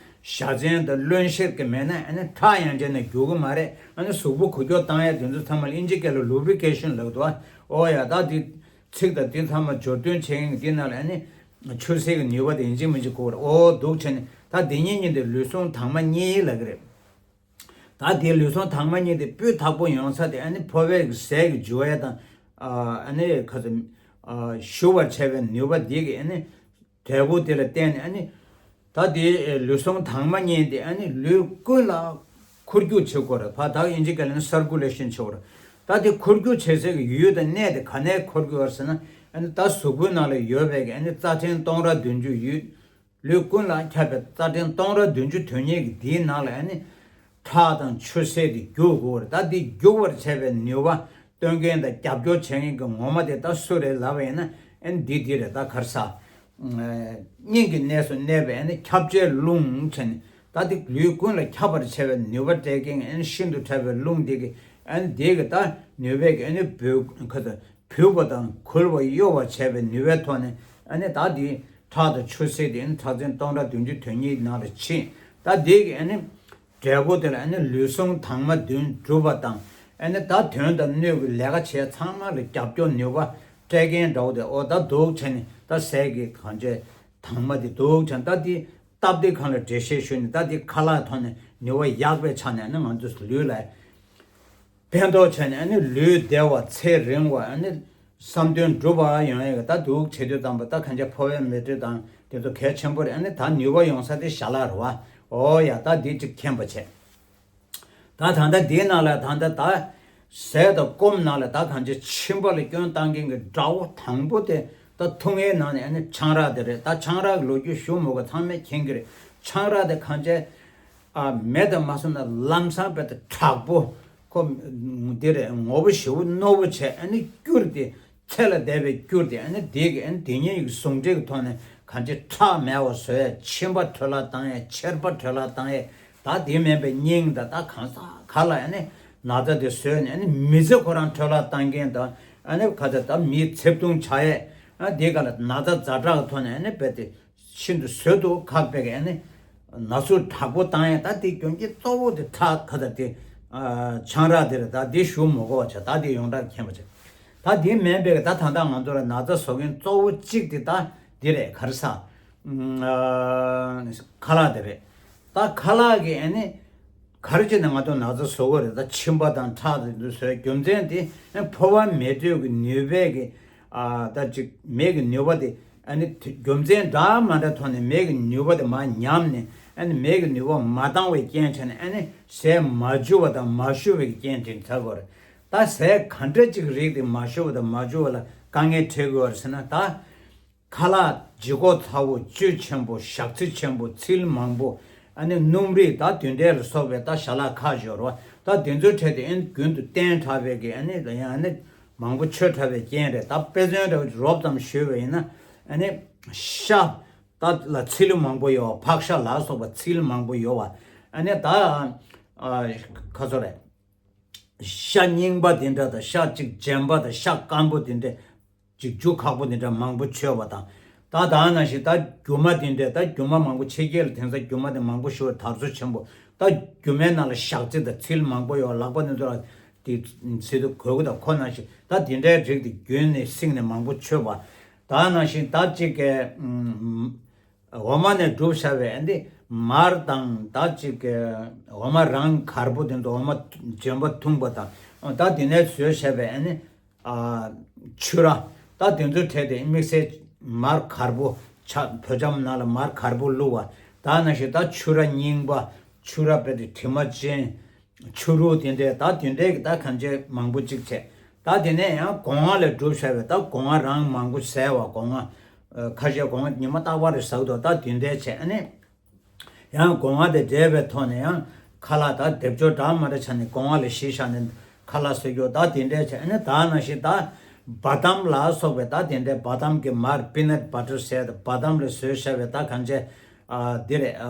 བཞའ་ཚན་དང་རློན་གཤེར་གྱི་མེད་ན་ཨ་ནི་ཁྲག་ཡང་བྱས་ན་རྒྱུག་གི་མ་རེད། ཨ་ནི་གཟུགས་པོ་འགུལ་སྐྱོད་བཏང་ཡ་དེ་ཚོ་ཚང་མ་ལ་དབྱིན་ཇི་སྐད་ལ་ལུ་བྷི་རི་ཀེ་ཤན་ལབ་འདུག་ཨ། ཨོ་ཡ། ད་དེ་ཚིག་དང་དེ་ཚང་མ་སྦྱོར་སྟོན་བྱེད་མཁན་གྱི་དེ་ནང་ལ་ཨ་ནི་ཆུ་སེར་གྱི་ནུས་པ་དེ་ཡིན་གཅིག་མིན་གཅིག་དགོས་རེད། ཨོ་འདུག་བྱས་ནས། ད་དེ་གཉིས་གཉིས་དེ་ལུས་ཟུངས་དྭངས་མ་གཉིས་ལབ་ཀྱི་རེད། ད་དེ་ལུས་ཟུངས་དྭངས་མ་གཉིས་དེ་སྤུས་དག་པོ་ཡོང་ས་དེ་ཨ་ནི་ཕོ་བའི་ཟས་ཀྱི་འཇུ་བ་དང་། ཨ་ནི་ཁ་ཚ་ཞུ་བར་བྱ་བའི་ནུས་པ་དེ་གི་ཨ་ནི་འབྲས་བུ་དེ་ལ་བརྟེན་ནས། ཨ་ནི་ད་དེ་ལུས་ཟུངས་དྭངས་མ་གཉིས་དེ་ཨ་ནི་ལུས་ཀུན་ལ་འཁོར་རྒྱུག་བྱེད་དགོས་རེད། ཕ་ད་དབྱིན་ཇི་སྐད་ལ་ནི་སར་ཀུ་ལེ་ཤན་བྱེད་དགོས་རེད། ད་དེ་འཁོར་རྒྱུག་བྱེད་སའི་གི་ཡུལ་དང་གནས་དེ་ག་ནས་འཁོར་རྒྱུག་ཡོད་ཟེར་ན། ཨ་ནི་ད་གཟུགས་པོའི་ནང་ལ་ཡོད་པའི་གི་ཨ་ནི་རྩ་ཕྲན་སྟོང་ཕྲག་བདུན་ཅུ་ཡོད། ལུས་ཀུན་ལ་ཁྱབ་པའི་རྩ་ཕྲན་སྟོང་ཕྲག་བདུན་ཅུ་དོན་གཉིས་ཀྱི་དེའི་ནང་ལ་ཨ་ནི་ཁྲག་དང་ཆུ་སེར་དེ་རྒྱུག་དགོས་རེད། ད་དེ་རྒྱུག་པར་བྱེད་པའི་ནུས་པ་སྟོན་མཁན་དང་རྒྱབ་སྐྱོར་བྱེད་མཁན་གྱི་ངོ་མ་དེ་ད་སུ་རེད་ལབ་པ་ཡིན་ན། ཨ་ནི་འདི་འདི་རེད། ད་ག་རེ་ཟ། སྙིང་གི་གནས་སུ་གནས་པའི་ཨ་ནི་ཁྱབ་བྱེད་རླུང་བྱས་ནས། ད་དེ་ལུས་ཀུན་ལ་ཁྱབ་པར་བྱེད་པའི་ནུས་པ་སྤྲད་མཁན་ཨ་ནི་ཤིན་ཏུ་ཕྲ་བའི་རླུང་དེ་གི་ཨ་ནི་དེ་གི་ད་ནུས་པའི་གི་ཨ་ནི་བུ་ཁ་ཚ། བུད་པ་དང་འཁོལ་བ་གཡོ་བར་བྱས་པའི་ནུས་པའི་ཐོག་ནས། ཨ་ནི་ད་དེ་ཁྲག་དང་ཆུ་སེར་དེ་ཨ་ནི་ཁྲག་ཚན་སྟོང་ཕྲག་བདུན་ཅུ་དོན་གཉིས་ནང་ལ་ཕྱིན། ད་དེ་གི་ཨ་ནི་འབྲས་བུ་དེ་ལ་ཨ་ནི་ལུས་ཟུངས་དྭངས་མ་བདུན་གྲུབ་པ་དང་། ཨ་ནི་ད་དོན་དང་སྣོད་ཀྱི་ལས་ཀ་བྱས་ཚང་མ་ལ་རྒྱབ་སྐྱོར་ནུས་པ་སྤྲད་མཁན་འདྲ་བོ་དེ། ཨོ་ད་འདུག་བྱས་ནས་ད་ཟས་ཀྱི་གང་བྱས་དྭངས་མ་དེ་འདུག་བྱས་ནས། ད་དེ་སྟབས་བདེ་གང་ལ་འགྲེལ་བཤད་ཞུས་ནས། ད་དེ་ཁ་ལག་ཐོག་ནས་ནུས་པ་ཡག་པའི་ཆ་ནས་ཨ་ནི་ང་ཚོ་ལུས་ལ་ཕན་ཐོགས་བྱས་ནས། ཨ་ནི་ལུས་བདེ་བ་ཚེ་རིང་བ། ཨ་ནི་བསམ་དོན་འགྲུབ་པ་ཡོང་ཡ་གི་ད་འདུག་བྱེད་དུས་ཙམ་པ་ད་གང་ཅི་ཕོ་བའི་མེ་དྲོད་དང་དེ་ཚོ་གལ་ཆེན་པོ་རེད། ཨ་ནི་ད་ནུས་པ་ཡོང་ས་དེ་ཞལ་ལག་རེད་བ། ཨོ་ཡ། ད་འདི་གཅིག་མཁྱེན་པ་བྱས། ད་ད་ལྟ་འདིའི་ནང་ལ་ད་ལྟ་ད་ཟས་དང་སྐོམ་ནང་ལ་ད་གང་ཅི་མཆིན་པ་ལ་སྐྱོན་བཏང་མཁན་གྱི་དགྲ་བོ་དང་པོ་དེ། ད་འཐུང་ཡའི་ནང་ནས་ཨ་ནི་ཆང་རག་དེ་རེད། ད་ཆང་རག་གི་ལོ་རྒྱུས་ཞུ་མི་དགོས། ཚང་མས་མཁྱེན་གྱི་རེད། ཆང་རག་དེ་གང་ཅི་ཨ་མེ་དང་མ་བསྲེས་ན་ལམ་སང་རྦད་དེ་དྲག་པོ། ཁོ་འདི་རེད། ངོ་བོ་ཞེ་པོ་རྣོ་པོ་བྱས། ཨ་ནི་སྐྱུར་ཏེ་ཚད་ལས་འདས་པའི་སྐྱུར་ཏེ། ཨ་ནི་དེ་གི་ཨ་ནི་དེ་ཉིད་ཀྱི་ཟུངས་ཁྲག་གི་ཐོག་ནས་གང་ཅི་ཁྲག་མེད་པ་བཟོ་ཡས། མཆིན་པ་འཕྲོ་བརླག་བཏང་ཡས། མཆེར་པ་འཕྲོ་བརླག་བཏང་ཡས། ད་དེ་མིན་པའི་སྙིང་དང་ད་གང་ཟག་ག་ལ་ཨ་ནི་ན་ཚ་དེ་བཟོས་ནས། ཨ་ནི་མི་ཚེ་ཁོ་རང་འཕྲོ་བརླག་བཏང་མཁན་དང་། ཨ་ནི་ག་ཚོད་ད་མི་ཚེ་ཐུང་ཆགས་ཡས། ཨ་དེ་ག་ལ་ན་ཚ་ཛ་དྲག་གི་ཐོག་ནས་ཨ་ནི་རྦད་དེ་ཤིན་ཏུ་བཟོད་དུ་ཁག་པའི་ཨ་ནི་ན་ཟུག་དྲག་པོ་བཏང་ཡས། ད་དེ་རྐྱེན་གྱིས་གཙོ་བོ་དེ་ཁྲག་ག་ཚོད་དེ་ཨ་ཆང་རག་དེ་རེད། ད་དེ་ཞུ་མི་དགོས་པ་བྱས། ད་དེ་ཡོངས་གྲགས་མཁྱེན་པ་བྱས། ད་དེ་མིན་པའི་ད་ད་ལྟ་ང་ཚོ་ལ་ན་ཚ་བཟོ་མཁན་གཙོ་བོ་གཅིག་དེ་ད་འདི་རེད། ག་རེ་ཟ། ཨ་ཁ་ལག་དེ་རེད། ད་ཁ་ལག་གིས་ཨ་ནི་ག་རེ་བྱས་ནས་ང་ཚོ་ན་ཚ་བཟོ་གི་རེད། ད་མཆིན་པ་དང་ཁྲག་དེ་ཚོ་བཟོ་རྒྱུ་མཚན་དེ་ཨ་ཕོ་བ་མེ་དྲོད་ཀྱི་ནུས་པའི་གི་ཨ་ད་ཅིག་མེ་གི་ནུས་པ་དེ། ཨ་ནི་རྒྱུ་མཚན་འདྲ་མ་འདྲ་ཐོག་ནས་མེ་གི་ནུས་པ་དེ་མར་ཉམས་ནས། ཨ་ནི་མེ་གི་ནུས་པ་མ་བཏང་བའི་རྐྱེན་བྱས་ནས། ཨ་ནི་ཟས་མ་འཇུ་བ་དང་མ་ཞུ་བའི་རྐྱེན་དེ་ཚ་གི་རེད། ད་ཟས་ག་འདྲ་ཅིག་རིགས་དེ་མ་ཞུ་བ་དང་མ་འཇུ་བ་ལ་དཀའ་ངལ་འཕྲད་ཀྱི་ཡོད་རེད་ཟེར་ན། ད་ཁ་ལག་ལྗིད་ཁོག་ཚ་བོ། བཅུད་ཆེན་པོ། ཞག་ཚི་ཆེན་པོ། ཚིལ་མང་པོ། ཨ་ནི་སྣུམ་རིགས་ད་དེ་འདྲས་ལ་སོགས་པའི་ད་ཞལ་ལག་ཁ་ཤས་ཡོད་རེད་བ། ད་དེ་ཚོའི་གྲས་དེ་ཨ་ནི་རྒྱུན་དུ་བསྟེན་དྲགས་པའི་གི་ཨ་ནི་ཡང་ཨ་ནི་མང་པོ་མཆོད་དྲགས་པའི་རྐྱེན་རེད། ད་དཔེ་མཚོན་འདྲ་བོ་རོབ་ཙམ་ཞུས་པ་ཡིན་ན། ཨ་ནི་ཤ་ད་ལ་ཚིལ་མང་པོ་ཡོད་བ། ཕག་ཤ་ལ་སོགས་པ་ཚིལ་མང་པོ་ཡོད་བ། ཨ་ནི་ད་ཨ་ག་ཚོད་རེད། ཤ་རྙིང་པ་དེ་འདྲ་དང་། ཤ་གཅིག་རྗེན་པ་དང་། ཤ་སྐམ་པོ་དེ་འདྲ་ཅིག་འཇུ་ཁག་པོ་དེ་འདྲ་མང་པོ་མཆོད་པ་དང་། ད་ད་ནང་བཞིན་ད་རྒྱུ་མ་དེ་འདྲ། ད་རྒྱུ་མ་མང་པོ་ཕྱི་རྒྱལ་ལ་དེང་སང་རྒྱུ་མ་དེ་མང་པོ་ཞིག་དར་སྲོལ་ཆེན་པོ། ད་རྒྱུ་མའི་ནང་ལ་ཞག་ཚི་དང་ཚིལ་མང་པོ་ཡོད། ལག་པ་ནི་ཚོ་ལ་དེ་ཚིལ་དུ་གོས་གོས་དང་ཁོ་ནང་བཞིན་ད་དེ་འདྲའི་རིགས་དེ་རྒྱུན་ནས་བསྲིངས་ནས་མང་པོ་མཆོད་པ། ད་ནང་བཞིན་ད་གཅིག་གི་འོ་མ་ནས་གྲུབ་བྱ་བའི་ཨ་འདི་མར་དང་ད་གཅིག་གི་འོ་མ་རང་གར་པོ་དེ་ཚོ་འོ་མ་ལྗོན་པ་འཐུང་པ་དང་ད་དེ་ནས་བཟོས་བྱ་བའི་ཨ་ནི། ཨ། ཆུ་ར། ད་དེ་ཚོའི་གྲས་དེ་དམིགས་བསལ་མར་གར་པོ་ཆ་བོད་ཆམ་ནང་ལ་མར་གར་པོ་བླུགས་པ། ད་ནང་བཞིན་ད་ཆུ་ར་རྙིང་པ། ཆུ་ར་དཔེ་དེ་དྲི་མ་ཅན། ཆུ་རུ་དེ་འདྲས་ད་དེ་འདྲས་ཀྱི་ད་གང་ཅི་མང་པོ་གཅིག་བྱས། ད་དེ་ནས་ཡང་སྒོ་ང་ལས་གྲུབ་བྱ་བའི་ད་སྒོ་ང་རང་མང་པོ་ཟས་པ་སྒོ་ང་། ཁ་ཤས་སྒོ་ང་ཉི་མ་རྟག་པར་ཟ་གི་འདུག་ད་དེ་འདྲས་བྱས་ཨ་ནི། ཡང་སྒོ་ང་དང་འབྲེལ་བའི་ཐོག་ནས་ཡང་ཁ་ལག་དང་སྡེབ་སྦྱོར་འདྲ་མི་འདྲ་བྱས་ནས་སྒོ་ང་ལ་གཞི་བཞག་ནས་ཁ་ལག་བཟོ་རྒྱུ་ད་དེ་འདྲས་བྱས་ནས་ད་ནང་བཞིན་ད་བ་དམ་ལ་སོགས་པའི་ད་དེ་འདྲས་བ་དམ་གྱི་མར་པི་ནཊ་བ་ཊར་ཟེར་ད་བ་དམ་ལ་བཟོས་བྱ་བའི་ད་གང་བྱས་ཨ་འདི་རེད་ཨ་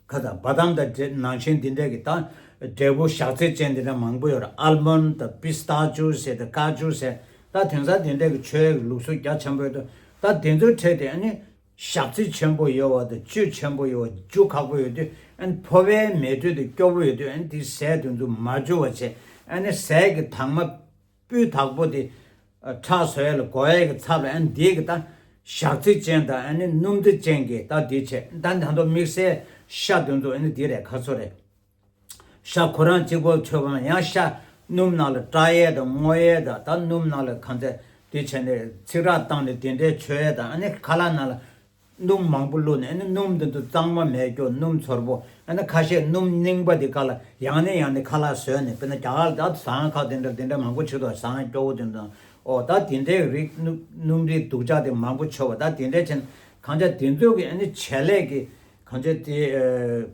ཁ་ད་བ་དམ་དང་འདྲེ་ནང་བཞིན་འདི་འདྲས་ཀྱི་ད་འབྲས་བུ་ཞག་ཚི་ཅན་འདི་འདྲ་མང་པོ་ཡོད་རེད། ཨལ་མོན་ཌི་དང་པི་སྟ་ཅུ་ཟེར་ད་ཀ་ཅུ་ཟེར་ད་དེང་སང་འདི་འདྲས་ཀྱི་མཆོད་ཡས་ཀྱི་ལུགས་སྲོལ་རྒྱ་ཆེན་པོ་ཡོད་དུ་ད་དེ་ཚོའི་གྲས་དེ་ཨ་ནི། ཞག་ཚི་ཆེན་པོ་ཡོད་བ་དང་བཅུད་ཆེན་པོ་ཡོད་བ་རྒྱུ་ཁག་པོ་ཡོད་དུས་ཨ་ནི་ཕོ་བའི་མེ་དྲོད་དེ་སྐྱོ་པོ་ཡོད་དུས་ཨ་ནི་དེ་ཟས་དེ་ཚོ་མ་འཇུ་བ་བྱས་ཨ་ནི་ཟས་ཀྱི་དྭངས་མ་སྤུས་དག་པོ་དེ་ཁྲག་བཟོ་ཡ་ལ་གོ་ཡ་གི་ཚབ་ལ་ཨ་ནི་དེ་གི་ད་ཞག་ཚི་ཅན་དང་ཨ་ནི་སྣུམ་དེ་ཅན་གྱི་ད་དེ་བྱས་ད་ད་དུང་དམིགས་བསལ་ཤ་དེ་ཚོ་ཨ་ནི་དེ་རེད་ཁ་ཚོ་རེད། ཤ་ཁོ་རང་གཅིག་པོ་མཆོད་པ་ཡང་ཤ་སྣུམ་ནང་ལ་བཀྲ་ཡས་དང་བརྔོ་ཡས་དང་ད་སྣུམ་ནང་ལ་གང་ཚད་དེ་བྱས་ནས་ཚིག་རགས་བཏང་ནས་དེ་འདྲའི་མཆོད་ཡས་དང་ཨ་ནི་ཁ་ལག་ནང་ལ་སྣུམ་མང་པོ་བླུགས་ནས་ཨ་ནི་སྣུམ་དེ་ཚོ་གཙང་མ་མེད་སྐྱོ་སྣུམ་ཚོར་པོ་ཨ་ནི་ཁ་ཤས་སྣུམ་རྙིང་པ་དེ་ག་ལ་ཡང་ནས་ཡང་ནས་ཁ་ལག་བཟོས་ནས་དཔེར་ན་རྒྱ་གར་ད་ཟ་ཁང་ཁག་དེ་འདྲ་དེ་འདྲ་མང་པོ་བྱེད་དོ་ཟ་ཁང་སྐྱོ་བོ་དེ་འདྲ་འོ་ད་དེ་འདྲའི་རིགས་སྣུམ་སྣུམ་རིགས་སྡུག་ཅག་དེ་མང་པོ་མཆོད་པ་ད་དེ་འདྲའི་ཕྱིན་གང་ཅག་དེ་ཚོ་གི་ཨ་ནི་བྱེད་ལས་ཀྱི། གང་ཅི་དེ་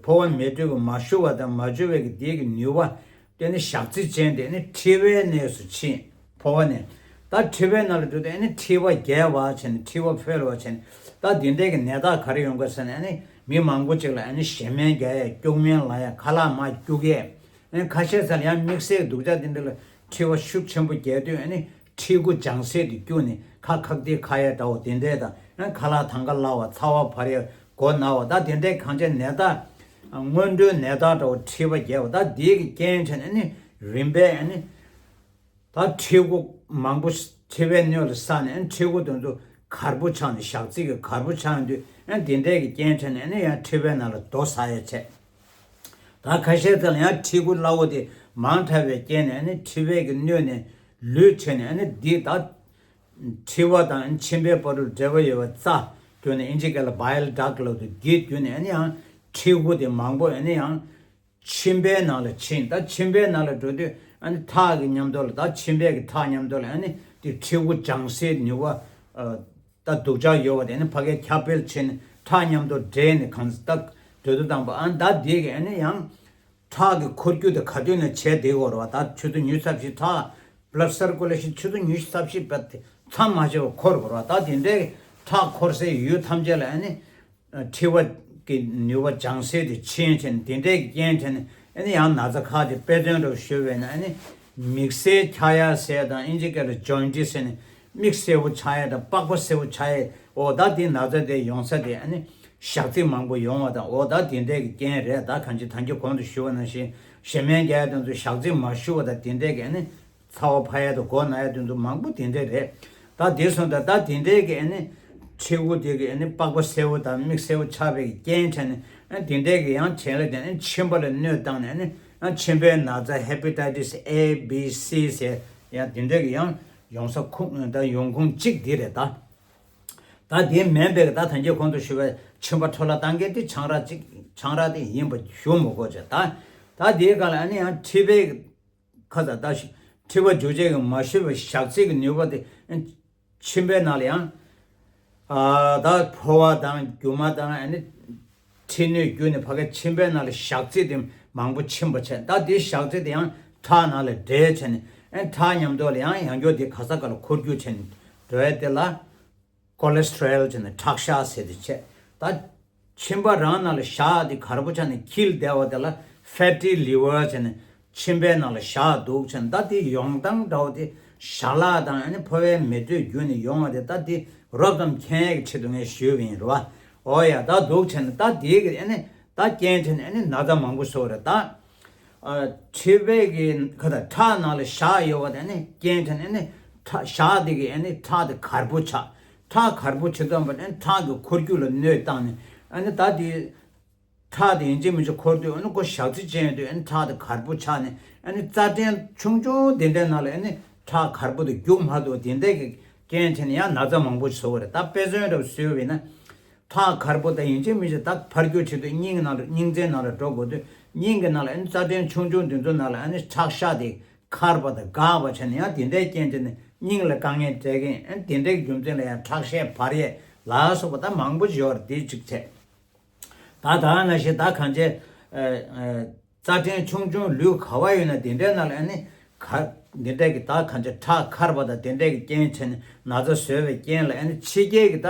ཕོ་བ་མེ་དྲོད་ཀྱི་མ་ཞུ་བ་དང་མ་འཇུ་བའི་གི་དེ་གི་ནུས་པ་དེ་ནི་ཞག་ཚི་ཅན་དེ་ནི་མཁྲིས་པའི་གནས་སུ་ཕྱིན་ཕོ་བ་ནས་ད་མཁྲིས་པའི་ནང་ལ་འགྲོ་དུས་ཨ་ནི་མཁྲིས་པ་རྒྱས་པ་བྱས་ནས་མཁྲིས་པ་འཕེལ་བ་བྱས་ནས་ད་དེ་འདྲའི་གི་ནད་རྟགས་ག་རེ་ཡོང་གི་ཟེར་ནས་ཨ་ནི་མི་མང་པོ་ཅིག་ལ་ཨ་ནི་བཞེས་སྨན་རྒྱག་ཡས་སྐྱུག་སྨན་ལ་ཡས་ཁ་ལག་མར་སྐྱུག་ཡས་ཨ་ནི་ཁ་ཤས་ཚ་ལ་ཡང་དམིགས་བསལ་སྡུག་ཅག་དེ་འདྲ་ལ་མཁྲིས་པ་ཤུགས་ཆེན་པོ་རྒྱས་དུས་ཨ་ནི། མཁྲིས་ཁུ་ལྗང་སེར་དུ་སྐྱུགས་ནས་ཁ་ཁག་ཏི་ཁ་ཡ་འདྲ་བོ་དེ་འདྲས་དང་ཁ་ལག་དང་ག་སླ་བ་ཚ་བ་བར་ཡ་མགོ་ན་བ་ད་དེ་འདྲས་གང་ཅི་ནད་རྟགས་སྔོན་འགྲོའི་ནད་རྟགས་འདྲ་བོ་མཁྲིས་པ་རྒྱས་པ་ད་དེའི་གི་རྐྱེན་བྱས་ནས་ནི་རིམ་པས་ནི་ད་མཁྲིས་ཁུ་མང་པོ་མཁྲིས་པའི་སྣོད་ལ་བསགས་ནས་མཁྲིས་ཁུ་དེ་ཚོ་གར་པོ་ཆགས་ནས་ཞག་ཚི་གི་གར་པོ་ཆགས་དུས་དེ་འདྲས་ཀྱི་རྐྱེན་བྱས་ནས་ནི་ཡང་མཁྲིས་པའི་ནང་ལ་རྡོ་ཟ་ཡ་བྱས། ད་ཁ་ཤས་ཚོ་ལ་ཡང་མཁྲིས་ཁུ་སླ་བོ་དེ་མང་དྲགས་པའི་རྐྱེན་ནས་ནི་མཁྲིས་པའི་གི་སྣོད་ནས་ལུད་ཆད་ནས་ནི་འདི་ད་མཁྲིས་པ་དང་མཆིན་པའི་བར་དུ་འབྲེལ་བ་ཡོད་པའི་རྩ་བརྒྱུད་ནས་ཨིན་ཇི་སྐད་ལ་བྷའི་ལི་ཌག་ལབ་དུས་འདི་བརྒྱུད་ནས་ནི་ཡང་མཁྲིས་ཁུ་དེ་མང་པོ་ནི་ཡང་མཆིན་པའི་ནང་ལ་ཕྱིན། ད་མཆིན་པའི་ནང་ལ་འགྲོ་དུས་ནི་ཁྲག་གི་མཉམ་དུ་ལ་ད་མཆིན་པའི་གི་ཁྲག་མཉམ་དུ་ལ་ནི་དེ་མཁྲིས་ཁུ་ལྗང་སེར་ནུས་པ། ད་སྡུག་ཅག་ཡོད་པ་དེ་ནི་ཕ་གིའི་ཁྱབ་སྤེལ་བྱས་ནས་ཁྲག་མཉམ་དུ་འདྲེས་ནས་གང་ཟག་ད་འདོད་དུ་བཏང་པ་ཨ་ད་དེ་གི་ཨ་ནི་ཡང་ཁྲག་གི་འཁོར་རྒྱུག་དེ་ག་དུས་ནས་བྱས་བསྡད་ཡོད་རེད་བ། ད་ཆུ་ཚོད་ཉི་ཤུ་རྩ་བཞི་ཁྲག་བྷ་ལཌ་སར་ཀུ་ལེ་ཤན་ཆུ་ཚོད་ཉི་ཤུ་རྩ་བཞི་བར་དེ་མཚམས་མ་བཅད་པར་འཁོར་དགོས་རེད་བ། ད་དེ་འདྲའི་ཁྲག་འཁོར་སའི་ཡུལ་ཐམས་ཅད་ལ་ཨ་ནི་མཁྲིས་པ་གི་ནུས་པ་ལྗང་སེར་དེ་ཕྱིན་བྱས་ནས་དེ་འདྲའི་རྐྱེན་བྱས་ནས་ཨ་ནི་ཡང་ན་ཚ་ཁག་ཅིག་དཔེ་མཚོན་འདྲ་བོ་ཞུས་པས་ན་ཨ་ནི་མིག་སེར་འཆར་ཡ་ཟེར་དང་ཨིན་ཇི་སྐད་ལ་ཇོན་ཏིས་ཟེར་ནས། མིག་སེར་པོ་ཆགས་ཡས་དང་པགས་པ་སེར་པོ་ཆགས་ཡས་འོ་ད་དེ་ན་ཚ་དེ་ཡོང་ས་དེ་ཨ་ནི་ཞག་ཚི་མང་པོ་ཡོང་བ་དང་འོ་ད་དེ་འདྲས་ཀྱི་རྐྱེན་རེད། ད་གང་ཅི་ད་གིན་གོང་དུ་ཞུ་བ་ནང་བཞིན་བཞེས་སྨན་རྒྱག་ཡས་དེ་ཚོ་ཞག་ཚི་མ་ཞུ་བ་དང་དེ་འདྲས་ཀྱི་ཨ་ནི་ཚ་བ་འཕར་ཡས་དང་མགོ་ན་ཡས་དེ་ཚོ་མང་པོ་དེ་འདྲས་རེད། ད་དེ་སོང་ད་ད་དེ་འདྲས་ཀྱི་ཨ་ནི་མཁྲིས་པ་དེ་གི་ཨ་ནི་པགས་པ་སེར་པོ་དང་མིག་སེར་པོ་ཆགས་པའི་རྐྱེན་བྱས་ནས་ཨ་ནི་དེ་འདྲས་ཀྱི་ཡང་བྱེད་ལས་དེ་ཨ་ནི་མཆིན་པ་ལ་གནོད་བཏང་ནས་ཨ་ནི་ཨ་མཆིན་པའི་ན་ཚ་ཧེ་པ་ཊའི་ཊིས་ཨེ་བྷི་སི་ཟེར་ཡང་དེ་འདྲས་ཀྱི་ཡང་ཡོང་ས་ཁུངས་ད་ཡོང་ཁུངས་གཅིག་འདི་རེད་ད། ད་དེ་མིན་པའི་ད་ཐང་གི་གོང་དུ་ཞུ་བའི་མཆིན་པ་འཕྲོ་བརླག་བཏང་མཁན་དེ་ཆང་རག་ཅིག་ཆང་རག་དེ་ཡིན་པ་ཞུ་མི་དགོས་ཅེས་ད། ད་དེའི་སྒང་ལ་ཨ་ནི་ཡང་མཁྲིས་པའི་ཁ་ཚ་ད་ཞིག་མཁྲིས་པ་འཇུ་བྱེད་ཀྱི་མ་ཞུ་བའི་ཞག་ཚི་གི་ནུས་པ་དེ་མཆིན་པའི་ནང་ལ་ཡང་ཨ་ད་ཕོ་བ་དང་རྒྱུ་མ་དང་ཨ་ནི་མཁྲིས་སྣོད་བརྒྱུད་ནས་ཕ་གི་མཆིན་པའི་ནང་ལ་ཞག་ཚི་དེ་མང་པོ་ཕྱིན་པ་བྱས། ད་དེ་ཞག་ཚི་དེ་ཡང་ཁྲག་ནང་ལ་འདྲེས་བྱས་ནས་ཨ་ཁྲག་མཉམ་དུ་ལ་ཡང་ཡང་སྐྱར་དེ་ག་ས་ག་ལ་འཁོར་རྒྱུག་བྱས་ནས་འགྲོ་ཡ་དེ་ལ། ཀོ་ལེ་སི་ཊོ་རོལ་བྱས་ནས་ཁྲག་ཤ་ཟེར་དེ་བྱས། ད་མཆིན་པ་རང་ནང་ལ་ཞག་དེ་གར་པོ་ཆགས་ནས་འཁྱིལ་བསྡད་པ་དེ་ལ་ཕེ་ཊི་ལི་ཝར་བྱས་ནས་མཆིན་པའི་ནང་ལ་ཞག་འདུག་བྱས་ནས་ད་དེ་ཡོང་སྟངས་འདྲ་བོ་དེ་ཞལ་ལག་དང་ཨ་ནི་ཕོ་བའི་མེ་དྲོད་བརྒྱུད་ནས་ཡོང་བ་དེ་ད་དེ་རོབ་ཙམ་མཁྱེན་ཡས་ཀྱི་ཆེད་དུ་ངས་ཞུས་པ་ཡིན་རེད་བ། འོ་ཡ་ད་འདུག་བྱས་ནས་ད་དེ་གི་ཨ་ནི་ ད་རྐྱེན་བྱས་ནས་ཨ་ནི་ན་ཚ་མང་པོ་བཟོ་རེད་ད། ཨ་མཆིན་པའི་གི་ཁ་ད་ཁྲག་ནང་ལ་ཞག་ཡོད་པ་དེ་ཨ་ནི་རྐྱེན་བྱས་ནས་ཨ་ནི་ཁྲག་ཞག་དེ་གི་ཨ་ནི་ཁྲག་དེ་གར་པོ་ཆགས། ཁྲག་གར་པོ་ཆགས་ཙམ་པ་ཨ་ནི་ཁྲག་གི་འཁོར་རྒྱུག་ལ་གནོད་བཏང་ནས་ཨ་ནི་ད་དེ། ཁྲག་དེ་ཡིན་གཅིག་མིན་གཅིག་འཁོར་དུས་ཨ་ནི་ཁོ་ཞག་ཚི་ཅན་ཡོད་དུས་ཨ་ནི་ཁྲག་དེ་གར་པོ་ཆགས་ནས་ཨ་ནི་རྩ་ཕྲན་ཆུང་ཆུང་དེ་འདྲའི་ནང་ལ་ཨ་ནི་ཁྲག་གར་པོ་དེ་རྒྱུག་མ་ཐུབ་དེ་འདྲའི་གི་རྐྱེན་བྱས་ནས་ཡང་ན་ཚ་མང་པོ་བཟོ་བ་རེད། ད་དཔེ་མཚོན་འདྲ་བཟོས་པ་ཡིན་ན། ཁྲག་གར་པོ་དང་ཡིན་གཅིག་མིན་གཅིག་ད་འཕར་རྒྱུག་བྱེད་དུས་སྙིང་ནང་ལ་སྙིང་རྩའི་ནང་ལ་འགྲོ་དགོས་དུས་སྙིང་གི་ནང་ལ་ཨ་ནི་རྩ་ཕྲན་ཆུང་ཆུང་དེ་ཚོ་ནང་ལ་ཨ་ནི་ཁྲག་ཤ་དེ་འཁར་བ་དང་འགག་པ་བྱས་ནས་ཡང་དེ་འདྲའི་རྐྱེན་བྱས་ནས་སྙིང་ལ་དཀའ་ངལ་འཕྲད་མཁན་ཨ་ནི་དེ་འདྲའི་རྒྱུ་མཚན་ལ་ཡང་ཁྲག་ཤའི་འཕར་ཡས་ལ་སོགས་པ་ད་མང་པོ་ཡོད་རེད། དེ་གཅིག་བྱས། ད་ད་ནང་བཞིན་ད་གང་བྱས། ཨ་ཨ་རྩ་ཕྲན་ཆུང་ཆུང་ལུས་ག་བ་ཡོད་ན་དེ་འདྲའི་ནང་ལ་ཨ་ནི་ག་འདི་འདྲའི་གི་ད་གང་བྱས་ཁྲག་འཁར་བ་དང་དེ་འདྲའི་གི་རྐྱེན་བྱས་ནས་ན་ཚ་བཟོས་པའི་རྐྱེན་ལ་ཨ་ནི་ཕྱི་རྒྱལ་གི་ད་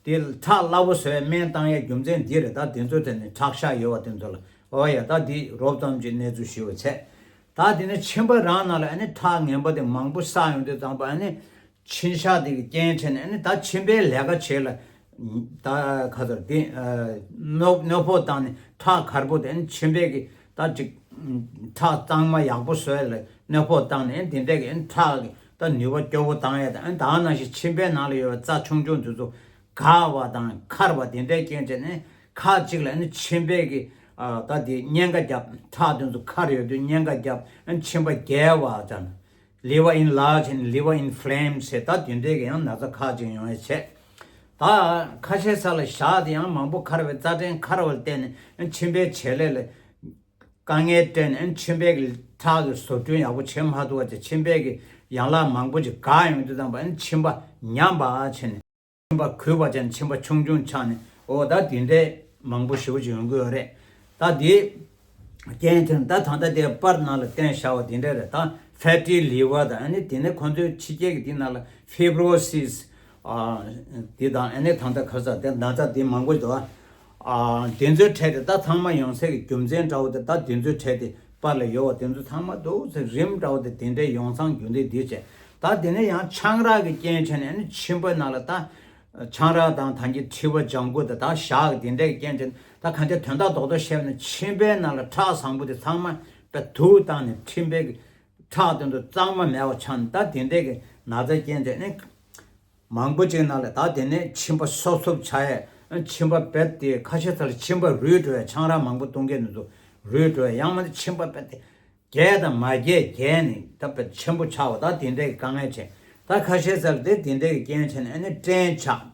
དེ་ཁྲག་སླ་པོ་བཟོ་བའི་སྨན་བཏང་ཡའི་རྒྱུ་མཚན་འདི་རེད། ད་དེ་ཚོ་དེ་ནི་ཁྲག་ཤ་ཡོད་པ་དེ་ཚོ་ལ་ཨོ་ཡ་ད་འདི་རོབ་ཙམ་གྱི་གནས་ཚུལ་ཞུ་བ་བྱས། ད་དེ་ནི་མཆིན་པ་རང་ནང་ལ་ཨ་ནི་ཁྲག་ངན་པ་དེ་མང་པོ་བསགས་ཡོང་དུས་ཙམ་པ་ཨ་ནི། མཆིན་ཞག་དེ་གི་རྐྱེན་བྱས་ནས་ཨ་ནི་ད་མཆིན་པའི་ལས་ཀ་བྱེད་ལ། ད་ཁ་ཚར་དེ་གནོད་གནོད་ཕོག་བཏང་ནས་ཁྲག་གར་པོ་དེ་ཨ་ནི་མཆིན་པའི་གི་ད་ཅིག་ཁྲག་གཙང་མ་ཡག་པོ་བཟོས་ལ་གནོད་ཕོག་བཏང་ནས་ཨ་ནི་དེ་འདྲས་གི་ཨ་ནི་ཁྲག་གི་ད་ནུས་པ་སྐྱོ་བོ་བཏང་ཡ་དང་ཨ་ནི་ད་ནང་བཞིན་མཆིན་པའི་ནང་ལ་ཡོད་པའི་རྩ་ཆུང་ཆུང་དེ་ཚོ་འགག་པ་དང་འཁར་བ་དེ་འདྲས་རྐྱེན་བྱས་ནས་ཁ་ཅིག་ལ་ཨ་ནི་མཆིན་པའི་གི་ད་དེ་གཉན་ཁ་རྒྱབ། ཁྲག་དེ་ཚོ་འཁར་ཡོད་དུས་གཉན་ཁ་རྒྱབ་ཨ་ནི་མཆིན་པ་རྒྱས་པ་དང་། Liver enlarge and liver inflamed ཟེར་ད་དེ་འདྲའི་གི་ཡང་ན་ཚ་ཁག་ཅིག་ཡོང་ཡ་བྱས། ད་ཁ་ཤས་ས་ལ་ཞག་དེ་ཡང་མང་པོ་འཁར་བའི་རྩ་ཕྲན་འཁར་བ་ལ་བརྟེན་ནས་མཆིན་པའི་བྱེད་ལས་ལ་དཀའ་ངལ་སྤྲད་ནས་མཆིན་པའི་ཁྲག་གི་བཟོ་སྐྲུན་ཡག་པོ་བྱེད་མ་ཐུབ་པ་བྱས་མཆིན་པའི་གི་ཡན་ལག་མང་པོ་ཅིག་འགག་ཡོང་དུས་ཙམ་པ་མཆིན་པ་ཉམས་པ་བྱས་ནས། མཆིན་པ་གུད་པ་ཅན་མཆིན་པ་ཆུང་ཆུང་ཆགས་ནས་འོ་ད་དེ་འདྲའི་མང་པོ་ཞེ་པོ་ཅིག་ཡོང་གི་ཡོད་རེད། ད་དེ་རྐྱེན་དེ་ད་ད་ལྟ་དེ་པར་ནང་ལ་བསྟན་བཞག་པ་དེ་འདྲ་རེད། ད་fatty liver དང་ཨ་ནི་དེ་ནས་ཁོང་ཚོའི་ཕྱི་རྒྱལ་གྱི་དེ་ནང་ལ་fibrosis དེ་དང་ཨ་ནི་ད་ལྟ་ག་ས་དེ་ན་ཚ་དེ་མང་པོ་འདུག་ཨ་དེ་ཚོའི་གྲས་དེ་ད་ཚང་མ་ཡོང་སའི་རྒྱུ་མཚན་འདྲ་བོ་དེ་ད་དེ་ཚོའི་གྲས་དེ་པར་ལ་ཡོད་པ་དེ་ཚོ་ཚང་མ་འདུག་ཚེ་རིམ་འདྲ་བོ་དེ་དེ་འདྲའི་ཡོང་སའི་རྒྱུ་མཚན་འདི་བྱས། ད་དེ་ནས་ཡང་ཆང་རག་གི་རྐྱེན་བྱས་ནས་ཨ་ནི་མཆིན་པ་ནང་ལ་ད། ཆང་རག་དང་ད་གིན་མཁྲིས་པ་ལྗང་ཁུ་དང་ད་ཞག་དེ་འདྲའི་རྐྱེན་བྱས་ད་གང་ལྟར་དོན་དག་རྡོག་རྡོག་བཤད་ན་མཆིན་པའི་ནང་ལ་ཁྲག་བཟང་པོ་དེ་ཚང་མ་དཔེ་དུག་བཏང་ནས་མཆིན་པའི་ཁྲག་དེ་ཚོ་གཙང་མ་མེད་པ་ཆགས་ནས་ད་དེ་འདྲའི་གི་ན་ཚ་རྐྱེན་བྱས་ནས་མང་པོ་ཅིག་ནང་ལ་ད་དེ་ནས་མཆིན་པ་སོབ་སོབ་ཆགས་ཡས་མཆིན་པ་རྦད་དེ་ཁ་ཤས་ཚ་ལ་མཆིན་པ་རུལ་འགྲོ་ཡས་ཆང་རག་མང་པོ་བཏུང་མཁན་དེ་ཚོ་རུལ་འགྲོ་ཡས་ཡང་མ་ནི་མཆིན་པ་རྦད་དེ། རྒྱས་དང་མ་རྒྱས་རྒྱས་ནས་ད་དཔེ་ཆེན་པོ་ཆགས་པ་ད་དེ་འདྲའི་དཀའ་ངལ་ཆེ། ད་ཁ་ཤས་ཚར་དེ་དེ་འདྲའི་རྐྱེན་བྱས་ནས་ཨ་ནི་སྐྲན་ཆགས།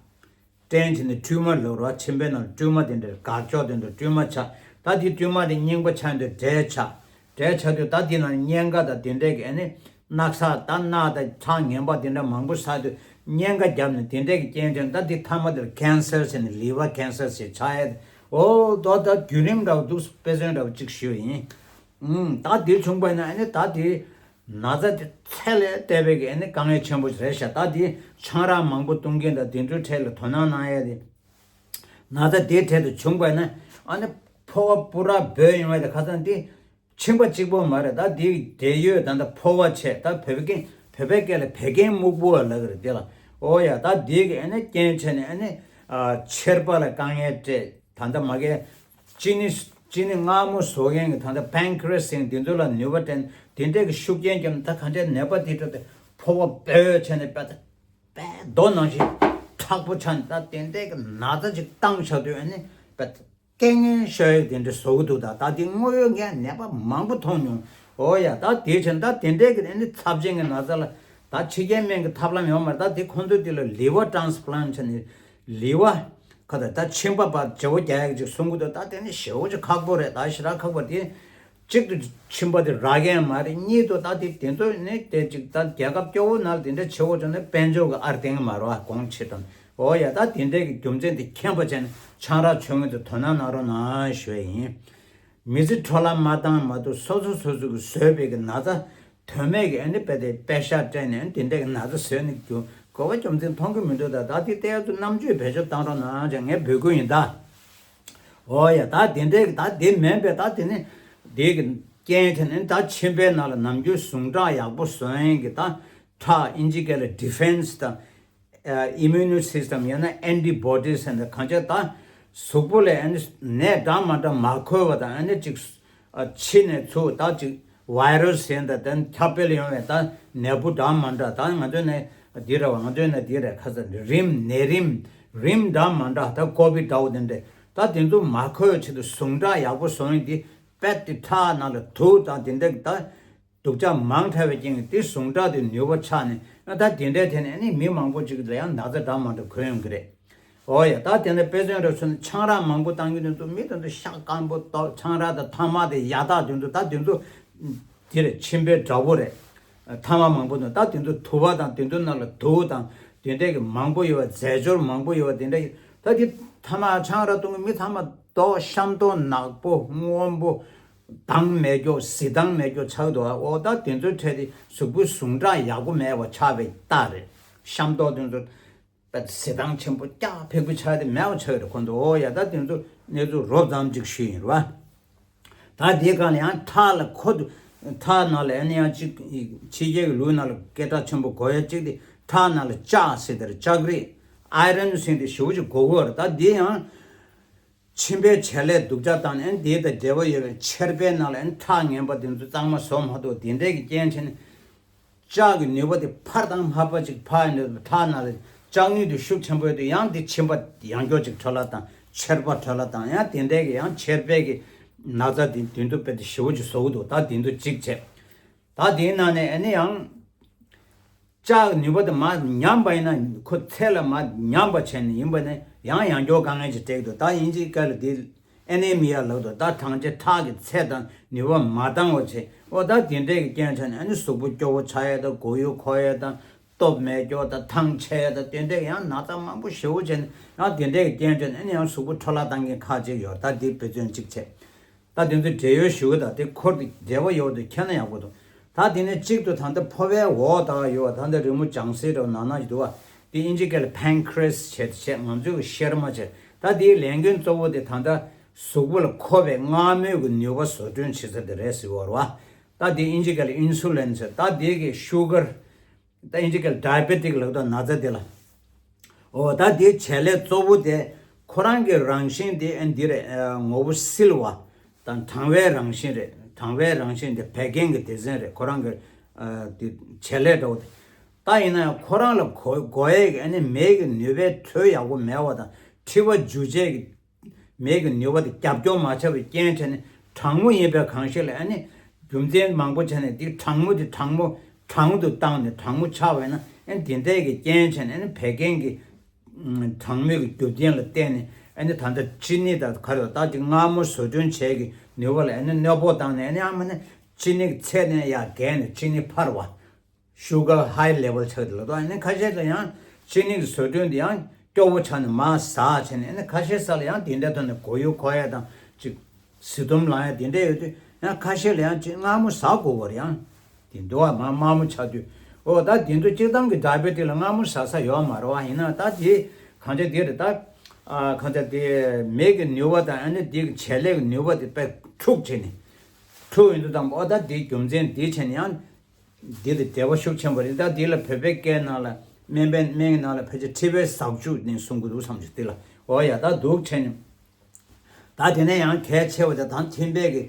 སྐྲན་བྱས་ནས་ཊུ་མར་ལབ་རོ་མཆིན་པའི་ནང་ཊུ་མར་དེ་འདྲ་སྒར་ལྕོག་དེ་འདྲ་ཊུ་མར་ཆགས། ད་དེ་ཊུ་མར་དེ་རྙིང་པ་ཆགས་དུས་འབྲས་ཆགས། འབྲས་ཆགས་དུས་ད་དེ་ནང་གཉན་ཁ་དང་དེ་འདྲའི་གི་ཨ་ནི་རྣག་ཚ་ད་རྣག་དང་ཁྲག་ངན་པ་དེ་འདྲ་མང་པོ་ཟག་དུས་གཉན་ཁ་བརྒྱབ་ནས་དེ་འདྲའི་གི་རྐྱེན་བྱས་ནས་ད་དེ་མཐའ་མ་དེར་ཀེན་སར་ཟེར་ནས་ལི་ཝར་ཀེན་སར་ཟེར་ཆགས་ཡས། འོ་ད་ད་བརྒྱུད་རིམ་འདྲ་བོ་འདུག་དཔེ་མཚོན་འདྲ་བོ་གཅིག་ཞུས་ཡིན། ཨུམ། ད་དེ་བྱུང་བ་ན་ཨ་ནི་ད་དེ་ན་ཚ་དེ་ཚད་ལས་བརྟས་པའི་གི་ཨ་ནི་དཀའ་ངལ་ཆེན་པོ་རེད་ཤག་ད་དེ་ཆང་རག་མང་པོ་བཏུང་མཁན་དང་དེ་ཚོའི་གྲས་ལ་དོ་སྣང་གནང་ཡས་དེ། ན་ཚ་དེའི་གྲས་དུ་བྱུང་བ་ན་ཨ་ནི་ཕོ་བ་པུ་ར་སྦོས་ཡོང་བ་དེ་ཁ་སང་དེ་མཆིན་པ་གཅིག་པོ་མ་རེད། ད་དེ་འབྲེལ་ཡོད་ད་ལྟ་ཕོ་བ་བྱས་ད་བོད་སྐད་བོད་པའི་སྐད་ལ་བད་ཀན་སྨུག་པོ་ལབ་ཀྱི་རེད་དེ་ལ། ཨོ་ཡ་ད་དེ་གི་ཨ་ནི་རྐྱེན་བྱས་ནས་ཨ་ནི་མཆེར་པ་ལ་དཀའ་ངལ་སྤྲད། ད་ལྟ་མ་གི་གཅིན་སྙི་གཅིན་སྙི་མངར་མོ་བཟོ་མཁན་གྱི་ད་ལྟ་པན་ཁི་རེ་སི་ཟེར་འདི་ཚོ་ལ་ནུས་པ་སྤྲད་དེ་འདྲའི་གི་ཤུགས་རྐྱེན་བརྒྱབ་ནས་ད་གང་འདྲའི་ནད་པ་དེ་འཕྲོ་དེ་ཕོ་བ་སྦོས་བྱས་ནས་པད་པད་རྡོ་ནང་བཞིན་མཁྲེགས་པོ་ཆགས་ནས་ད་དེ་འདྲའི་གི་ན་ཚ་ཅིག་བཏང་བཞག་དུས་ཨ་ནི་པད་སྐད་ངན་ཤོར་ཡས་དེ་འདྲ་བཟོ་གི་འདུག་ད་ད་དེ་དངོས་ཡོད་ངས་ནད་པ་མང་པོ་མཐོང་མྱོང་། ཨོ་ཡ་ད་དེ་བྱས་ད་དེ་འདྲའི་གི་ཨ་ནི་ཚབས་ཆེན་གྱི་ན་ཚ་ལ་ད་ཕྱི་རྒྱལ་སྨན་གྱི་ཐབས་ལམ་ཡོད་མ་རེད། ད་དེ་ཁོང་ཚོས་དེ་ལ་ལི་ཝར་ཊེན་སི་པ་ལན་ཊི་བྱས་ནས་ལི་ཝར། ཁ་ད་ད་མཆིན་པ་བར་བརྗེ་བོ་རྒྱག་ཡག་ཅིག་གསུང་གི་འདུག་ད་དེ་ནི་ཞེ་པོ་ཅིག་ཁག་པོ་རེད། ད་ཞེ་དྲག་ཁག་པོ་དེ་གཅིག་ཏུ་མཆིན་པ་དེ་རག་མཁན་མ་རེད། གཉིས་དུ་ད་དེ་དེ་ཚོ་ནི་དེ་ཅིག་ད་རྒྱལ་ཁབ་སྐྱོ་བོ་ནང་ལ་དེ་འདྲ་ཆེ་བོ་བྱུང་ན་དཔལ་འབྱོར་གྱི་ཨར་བརྟེན་གི་མ་རེད་བ། གོང་ཆེ་དང་། ཨོ་ཡ་ད་དེ་འདྲའི་གི་རྒྱུ་མཚན་དེ་མཁྱེན་པ་བྱས་ནས་ཆང་རག་མཆོད་མཁན་དེ་དོ་སྣང་གནང་རོགས་གནང་ཞུ་ཡ་ཡིན། མི་ཚེ་འཕྲོ་བརླག་མ་བཏང་མ་གཏོགས་སོ་སོ་སོ་སོ་གི་བཟོས་པའི་གི་ན་ཚ། དོན་མེད་ཀྱི་ཨ་ནི་དཔེ་དེ་པད་ཤག་སྤྲད་ནས་ཨ་ནི་དེ་འདྲའི་ན་ཚ་བཟོས་ནས་རྒྱུ་གོ་བ་རྒྱུ་མཚན་མཐོང་གི་མི་འདུག་ད་ད་དེ་ལྟའི་ཚོ་རྣམ་དཔྱོད་བེད་སྤྱོད་བཏང་རོགས་གནང་བྱས་ངས་འབོད་སྐུལ་ཡིན་ད། ཨོ་ཡ་ད་དེ་འདྲའི་ད་དེ་མིན་པའི་ད་དེ་ནི་དེ་གི་རྐྱེན་དེ་ནི་ད་མཆིན་པའི་ནང་ལ་ནམ་རྒྱུན་ཟུངས་ཁྲག་ཡག་པོ་བཟོ་ཡིན་གི་ད་ཁྲག་ཨིན་ཇི་སྐད་ལ་ཌི་ཕེན་སི་དང་ཨིམ་མུ་ནི་སི་སི་ཊམ་ཡང་ན་ཨན་ཊི་བྷོ་ཌི་སི་ཟེར་ནས་གང་ཅི་ད་ གཟུགས་པོ་ལ་ཨ་ནི་ནད་འདྲ་མ་འདྲ་མ་འཁོར་བ་དང་ཨ་ནི་ཅིག་ཕྱི་ནས་ཚུར་ད་ཅིག་virus་ཟེར་འདྲ་དང་ཁྱབ་སྤེལ་ཡོང་བའི་ད་ནད་འབུ་འདྲ་མ་འདྲ་ད་ང་ཚོ་ནས་འདི་རེད་བ། ང་ཚོ་ནས་འདི་རེད། ཁ་ས་རིམས་ནད་རིམས་རིམས་འདྲ་མ་འདྲ་ད་ཀོ་བིད་འདྲ་བོ་དེ་འདྲས་ད་དེ་ཚོ་མ་འཁོར་བའི་ཆེད་དུ་ཟུངས་ཁྲག་ཡག་པོ་བཟོ་ཡིན་དེ་པད་དེ་ཁྲག་ནང་ལ་དུག་དང་དེ་འདྲས་ད། སྡུག་ཅག་མང་དྲགས་པའི་རྐྱེན་གྱིས་དེ་ཟུངས་ཁྲག་དེ་ནུས་པ་ཆག་ནས་ཨ་ད་དེ་འདྲའི་ཐད་ནས་ཨ་ནི་མི་མང་པོ་ཅིག་ལ་ཡང་ན་ཚ་འདྲ་མ་འདྲ་འཁོར་ཡོང་གི་རེད། འོ་ཡ་ད་དེ་འདྲ་དཔེ་མཚོན་རེ་མཚོན་ན་ཆང་རག་མང་པོ་བཏང་གི་དེ་ཚོ་མི་དེ་ཚོ་ཤ་སྐམ་པོ་ཏོག་ཆང་རག་དང་ཐ་མག་དེ་ཡག་ཐག་དེ་ཚོ་ད་དེ་ཚོ་དེ་རེད། མཆིན་པའི་དགྲ་བོ་རེད། ཐ་མག་མང་པོ་དང་ད་དེ་ཚོ་དུ་བ་དང་དེ་ཚོ་ནང་ལ་དུག་དང་དེ་འདྲའི་གི་མང་པོ་ཡོད་པ་རྫས་སྦྱོར་མང་པོ་ཡོད་པ་དེ་འདྲ་ཡོད་ད་དེ་ཐ་མག་ཆང་རག་བཏུང་གི་མི་ཐ་མག་ཏོག་ཤམ་ཏོག་ནག་པོ་སྔོན་པོ། དྭངས་མེད་རྒྱུ་བཟི་དྭངས་མེད་རྒྱུ་ཆགས་འདུག་འོ་ད་དེ་ཚོའི་གྲས་དེ་གཟུགས་པོའི་ཟུངས་ཁྲག་ཡག་པོ་མེད་པ་ཆགས་པའི་རྟགས་རེད། ཤམ་ཏོག་དེ་ཚོ་བཟི་དྭངས་ཆེན་པོ་སྐྱག་ཕེག་པོ་ཆགས་དེ་མེད་པ་ཆགས་རེད་ཁོ་ཚོ། འོ་ཡ་ད་དེ་ཚོ་གནས་ཚུལ་རོབ་ཙམ་ཅིག་ཞུས་ཡིན་རེད་བ། ད་དེའི་སྒང་ལ་ཡང་ཁྲག་ལ་ཁོ་ཁྲག་ནང་ལ་ཨ་ནི་ཡང་ཅིག་ཕྱི་རྒྱལ་གྱི་ལུགས་ནང་ལ་སྐད་གྲགས་ཆེན་པོ་དགོས་ཡ་ཅིག་དེ་ཁྲག་ནང་ལ་ལྕགས་ཟེར་དེ་རེད། ལྕགས་རིགས་ཨའི་རན་ཟེར་དེ་ཞེ་པོ་ཅིག་དགོས་ཀྱི་ཡོད་རེད། ད་དེ་ཡང་། མཆིན་པའི་བྱེད་ལས་སྡུག་ཅག་དང་ཨན་དེ་དང་འབྲེལ་བ་ཡོད་པའི་མཆེར་པའི་ནང་ལ་ཨན་ཁྲག་ངན་པ་དེ་ཚོ་གཙང་མ་བཟོ་མ་ཐུབ། དེ་འདྲས་ཀྱི་རྐྱེན་བྱས་ནས་ལྕགས་ཀྱི་ནུས་པ་དེ་ཕར་དང་ཕར་པ་ཅིག་ཕར་ཡིན་དུས་ཁྲག་ནང་ལ་ལྕགས་ནུས་དེ་ཤུགས་ཆེན་པོ་ཡོད་དུས་ཡང་དེ་མཆིན་པ་ཡང་སྐྱོ་ཅིག་འཕྲོ་བརླག་དང་མཆེར་པ་འཕྲོ་བརླག་དང་ཡང་དེ་འདྲས་ཀྱི་ཡང་མཆེར་པའི་གི་ན་ཚ་དེ་དེ་ཚོ་དཔེ་དེ་ཞེ་པོ་ཅིག་བཟོ་གི་འདུག་ད་དེ་ཚོ་གཅིག་བྱས། ད་དེའི་ནང་ནས་ཨ་ནི་ཡང་། ལྕགས་ནུས་པ་དེ་མར་ཉམས་པ་ཡིན་ན་ཁོ་ཚད་ལ་མར་ཉམས་པ་བྱས་ནས་ཡིན་པ་ནི་ཡང་ཡང་སྐྱོ་དཀའ་ངལ་ཅིག་འཕྲད་ཀྱི་འདུག་ད་དབྱིན་ཇིའི་སྐད་ལ་དེ་ཨེ་ནི་མི་ཡ་ལབ་འདུག་ད་གྲང་ཆེ་ཁྲག་གི་ཚད་དང་ནུས་པ་མ་འདང་བ་བྱས། འོ་ད་དེ་འདྲས་ཀྱི་རྐྱེན་བྱས་ནས་ཨ་ནི་གཟུགས་པོ་སྐྱོ་བོ་ཆགས་ཡས་དང་མགོ་ཡུ་འཁོར་ཡས་དང་སྟོབས་མེད་སྐྱོ་དང་ཐང་ཆད་ཡས་དང་དེ་འདྲས་ཀྱི་ཡང་ན་ཚ་མང་པོ་ཞེ་པོ་བྱས་ནས་ཡང་དེ་འདྲས་ཀྱི་རྐྱེན་བྱས་ནས་ཨ་ནི་ཡང་གཟུགས་པོ་འཕྲོ་བརླག་བཏང་མཁན་ཁག་ཅིག་ཡོད། ད་དེ་དཔེ་མཚོན་གཅིག་བྱས། ད་དེ་ཚོ་འབྲེལ་ཡོད་ཞུ་གི་དང་དེ་འཁོར་དེ་འབྲེལ་བ་ཡོད་དུ་ཁྱེར་ན་ཡག་པོ་འདུག་ད་དེ་ནས་གཅིག་ཏུ་ད་ལྟ་ཕོ་བའི་འོག་ད་ཡོད་བ་ད་ལྟ་རི་མོ་ལྗང་སེར་འདྲ་བོ་ནང་ན་ཞིག་འདུག་བ། དེ་ཨིན་ཇི་སྐད་ལ་pancreas་བྱས་བྱས་ང་ཚོའི་གི་གཤེར་མ་བྱས། ད་དེའི་ལས་འགན་གཙོ་བོ་དེ་ད་ལྟ་གཟུགས་པོ་ལ་མཁོ་བའི་མངར་མོའི་གི་ནུས་པ་བཟོ་སྐྲུན་བྱེད་ས་དེ་རེད་ཟེར་བ་རེད་བ། ད་དེ་ཨིན་ཇི་སྐད་ལ་insulin་ཟེར། ད་དེ་གི་sugar་ད་ཨིན་ཇི་སྐད་diabetic་ལབ་དང་ན་ཚ་དེ་ལ། འོ་ད་དེའི་བྱེད་ལས་གཙོ་བོ་དེ་ཁོ་རང་གི་རང་བཞིན་དེ་ཨ་འདི་རེད། ངོ་བོ་བསིལ་བ་དང་གྲང་བའི་རང་བཞིན་རེད། གྲང་བའི་རང་བཞིན་དེ་བད་ཀན་གྱི་སྡེ་ཚན་རེད། ཁོ་རང་གི་དེ་བྱེད་ལས་འདྲ་བོ་དེ། ད་ཡིན་ན་ཡང་ཁོ་རང་ལ་གོ་གོ་ཡས་ཀྱི་ཨ་ནི་མེ་གི་ནུས་པའི་དྲོད་ཡག་པོ་མེད་པ་དང་མཁྲིས་པ་འཇུ་བྱེད་ཀྱི་མེ་གི་ནུས་པ་དེ་རྒྱབ་སྐྱོར་མ་བྱས་པའི་རྐྱེན་བྱས་ནས་གྲང་མོ་ཡིན་པའི་གང་ཞིག་ལ་ཨ་ནི་རྒྱུ་མཚན་མང་པོ་བྱས་ནས་དེ་གྲང་མོ་དེ་གྲང་མོ་གྲང་དུ་བཏང་ནས་གྲང་མོ་ཆགས་པས་ན་ཨ་ནི་དེ་འདྲས་ཀྱི་རྐྱེན་བྱས་ནས་ཨ་ནི་བད་ཀན་གྱི་གྲང་མོའི་གི་རྒྱུ་རྐྱེན་ལ་བརྟེན་ནས་ཨ་ནི་ད་ལྟ་ཅི་ནི་དང་ག་རེ་ད་ཅིག་མངར་མོ་བཟོ་སྐྲུན་བྱེད་ཀྱི་ནུས་པ་ལ་ཨ་ནི་གནོད་པོ་བཏང་ནས་ཨ་ནི་ཨ་མ་ནི་ཅི་ནི་གི་ཚད་ནས་ཡར་བརྒལ་ནས་ཅི་ནི་འཕར་བ། sugar high level་ཆགས་འདུག་ལ་དོ། ཨ་ནི་ཁ་ཤས་ལ་ཡང་ཅི་ནི་གི་བཟོ་སྐྲུན་དེ་ཡང་སྐྱོ་བོ་ཆགས་ནས་མར་ཟག་བྱས་ནས་ཨ་ནི་ཁ་ཤས་ས་ལ་ཡང་དེ་འདྲའི་ཐོག་ནས་མགོ་ཡུ་འཁོར་ཡ་དང་ཅིག་བཟི་དུམ་ལངས་ཡ་དེ་འདྲ་ཡོད་དུས་ཡང་ཁ་ཤས་ལ་ཡང་ཅིག་མངར་མོ་ཟ་དགོས་པར་ཡང་དེ་འདུག་བ། མ་མངར་མོ་ཆགས་དུས་འོ་ད་དེ་ཚོ་སྤྱིར་བཏང་གི་diabetic་ལ་མངར་མོ་ཟ་ས་ཡོད་མ་རེད་བ། ཡིན་ན་ད་དེ་གང་ཆ་དེ་རེད་ད། གང་ཆ་དེ་མེ་གི་ནུས་པ་དང་ཨ་ནི་དེ་གི་བྱེད་ལས་ཀྱི་ནུས་པ་དེ་དཔེ་འཁྲུག་བྱས་ནས་འཁྲུག་ཡོང་དུས་དང་པོ་ཨོ་ད་དེ་རྒྱུ་མཚན་དེ་བྱས་ནས་ཡང་། འདི་ལ་འབྲེལ་བ་ཤུགས་ཆེན་པོ་རེད། ད་འདི་ལ་བོད་པའི་སྐད་ནང་ལ་སྨན་པའི་སྨན་གྱི་ནང་ལ་ཕལ་ཆེར་མཁྲིས་པའི་ཟག་བཅུད་ནས་གསུང་གི་འདུག་བསམ་གྱི་འདི་ལ་འོ་ཡ་ད་འདུག་བྱས་ནས། ད་དེ་ནས་ཡང་གལ་ཆེ་བ་དེ་ད་མཐུན་པའི་གི་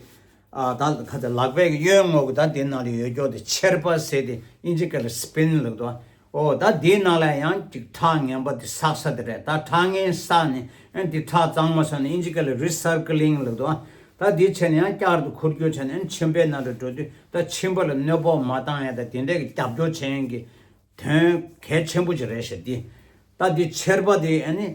ཨ་ད་ཁ་ཚ་ལག་པའི་གི་གཡོན་ངོས་ཀྱི་ད་འདི་ནང་ལ་ཡོད་ཀྱོག་དེ་མཆེར་པ་ཟེར་དེ་ཨིན་ཇི་སྐད་ལ་spleen་ལབ་འདུག་འོ་ད་འདིའི་ནང་ལ་ཡང་ཅིག་ཁྲག་ངན་པ་དེ་བསགས་ས་དེ་རེད། ད་ཁྲག་ངན་བསགས་ནས་ཨ་འདི་ཁྲག་གཙང་མ་བཟོས་ནས་ཨིན་ཇི་སྐད་ལ་recycling་ལབ་འདུག་ད་འདི་བྱས་ནས་ཡང་བསྐྱར་དུ་འཁོར་རྒྱུག་བྱས་ནས་མཆིན་པའི་ནང་དུ་འགྲོ་དུས་ད་མཆིན་པ་ལ་གནོད་པ་མ་བཏང་ཡ་ད་དེ་འདྲའི་གི་རྒྱབ་སྐྱོར་བྱེད་མཁན་གྱི་དོན་གལ་ཆེན་པོ་ཅིག་རེད་ཤག་འདི་ད་འདི་མཆེར་པ་དེ་ཨ་ནི་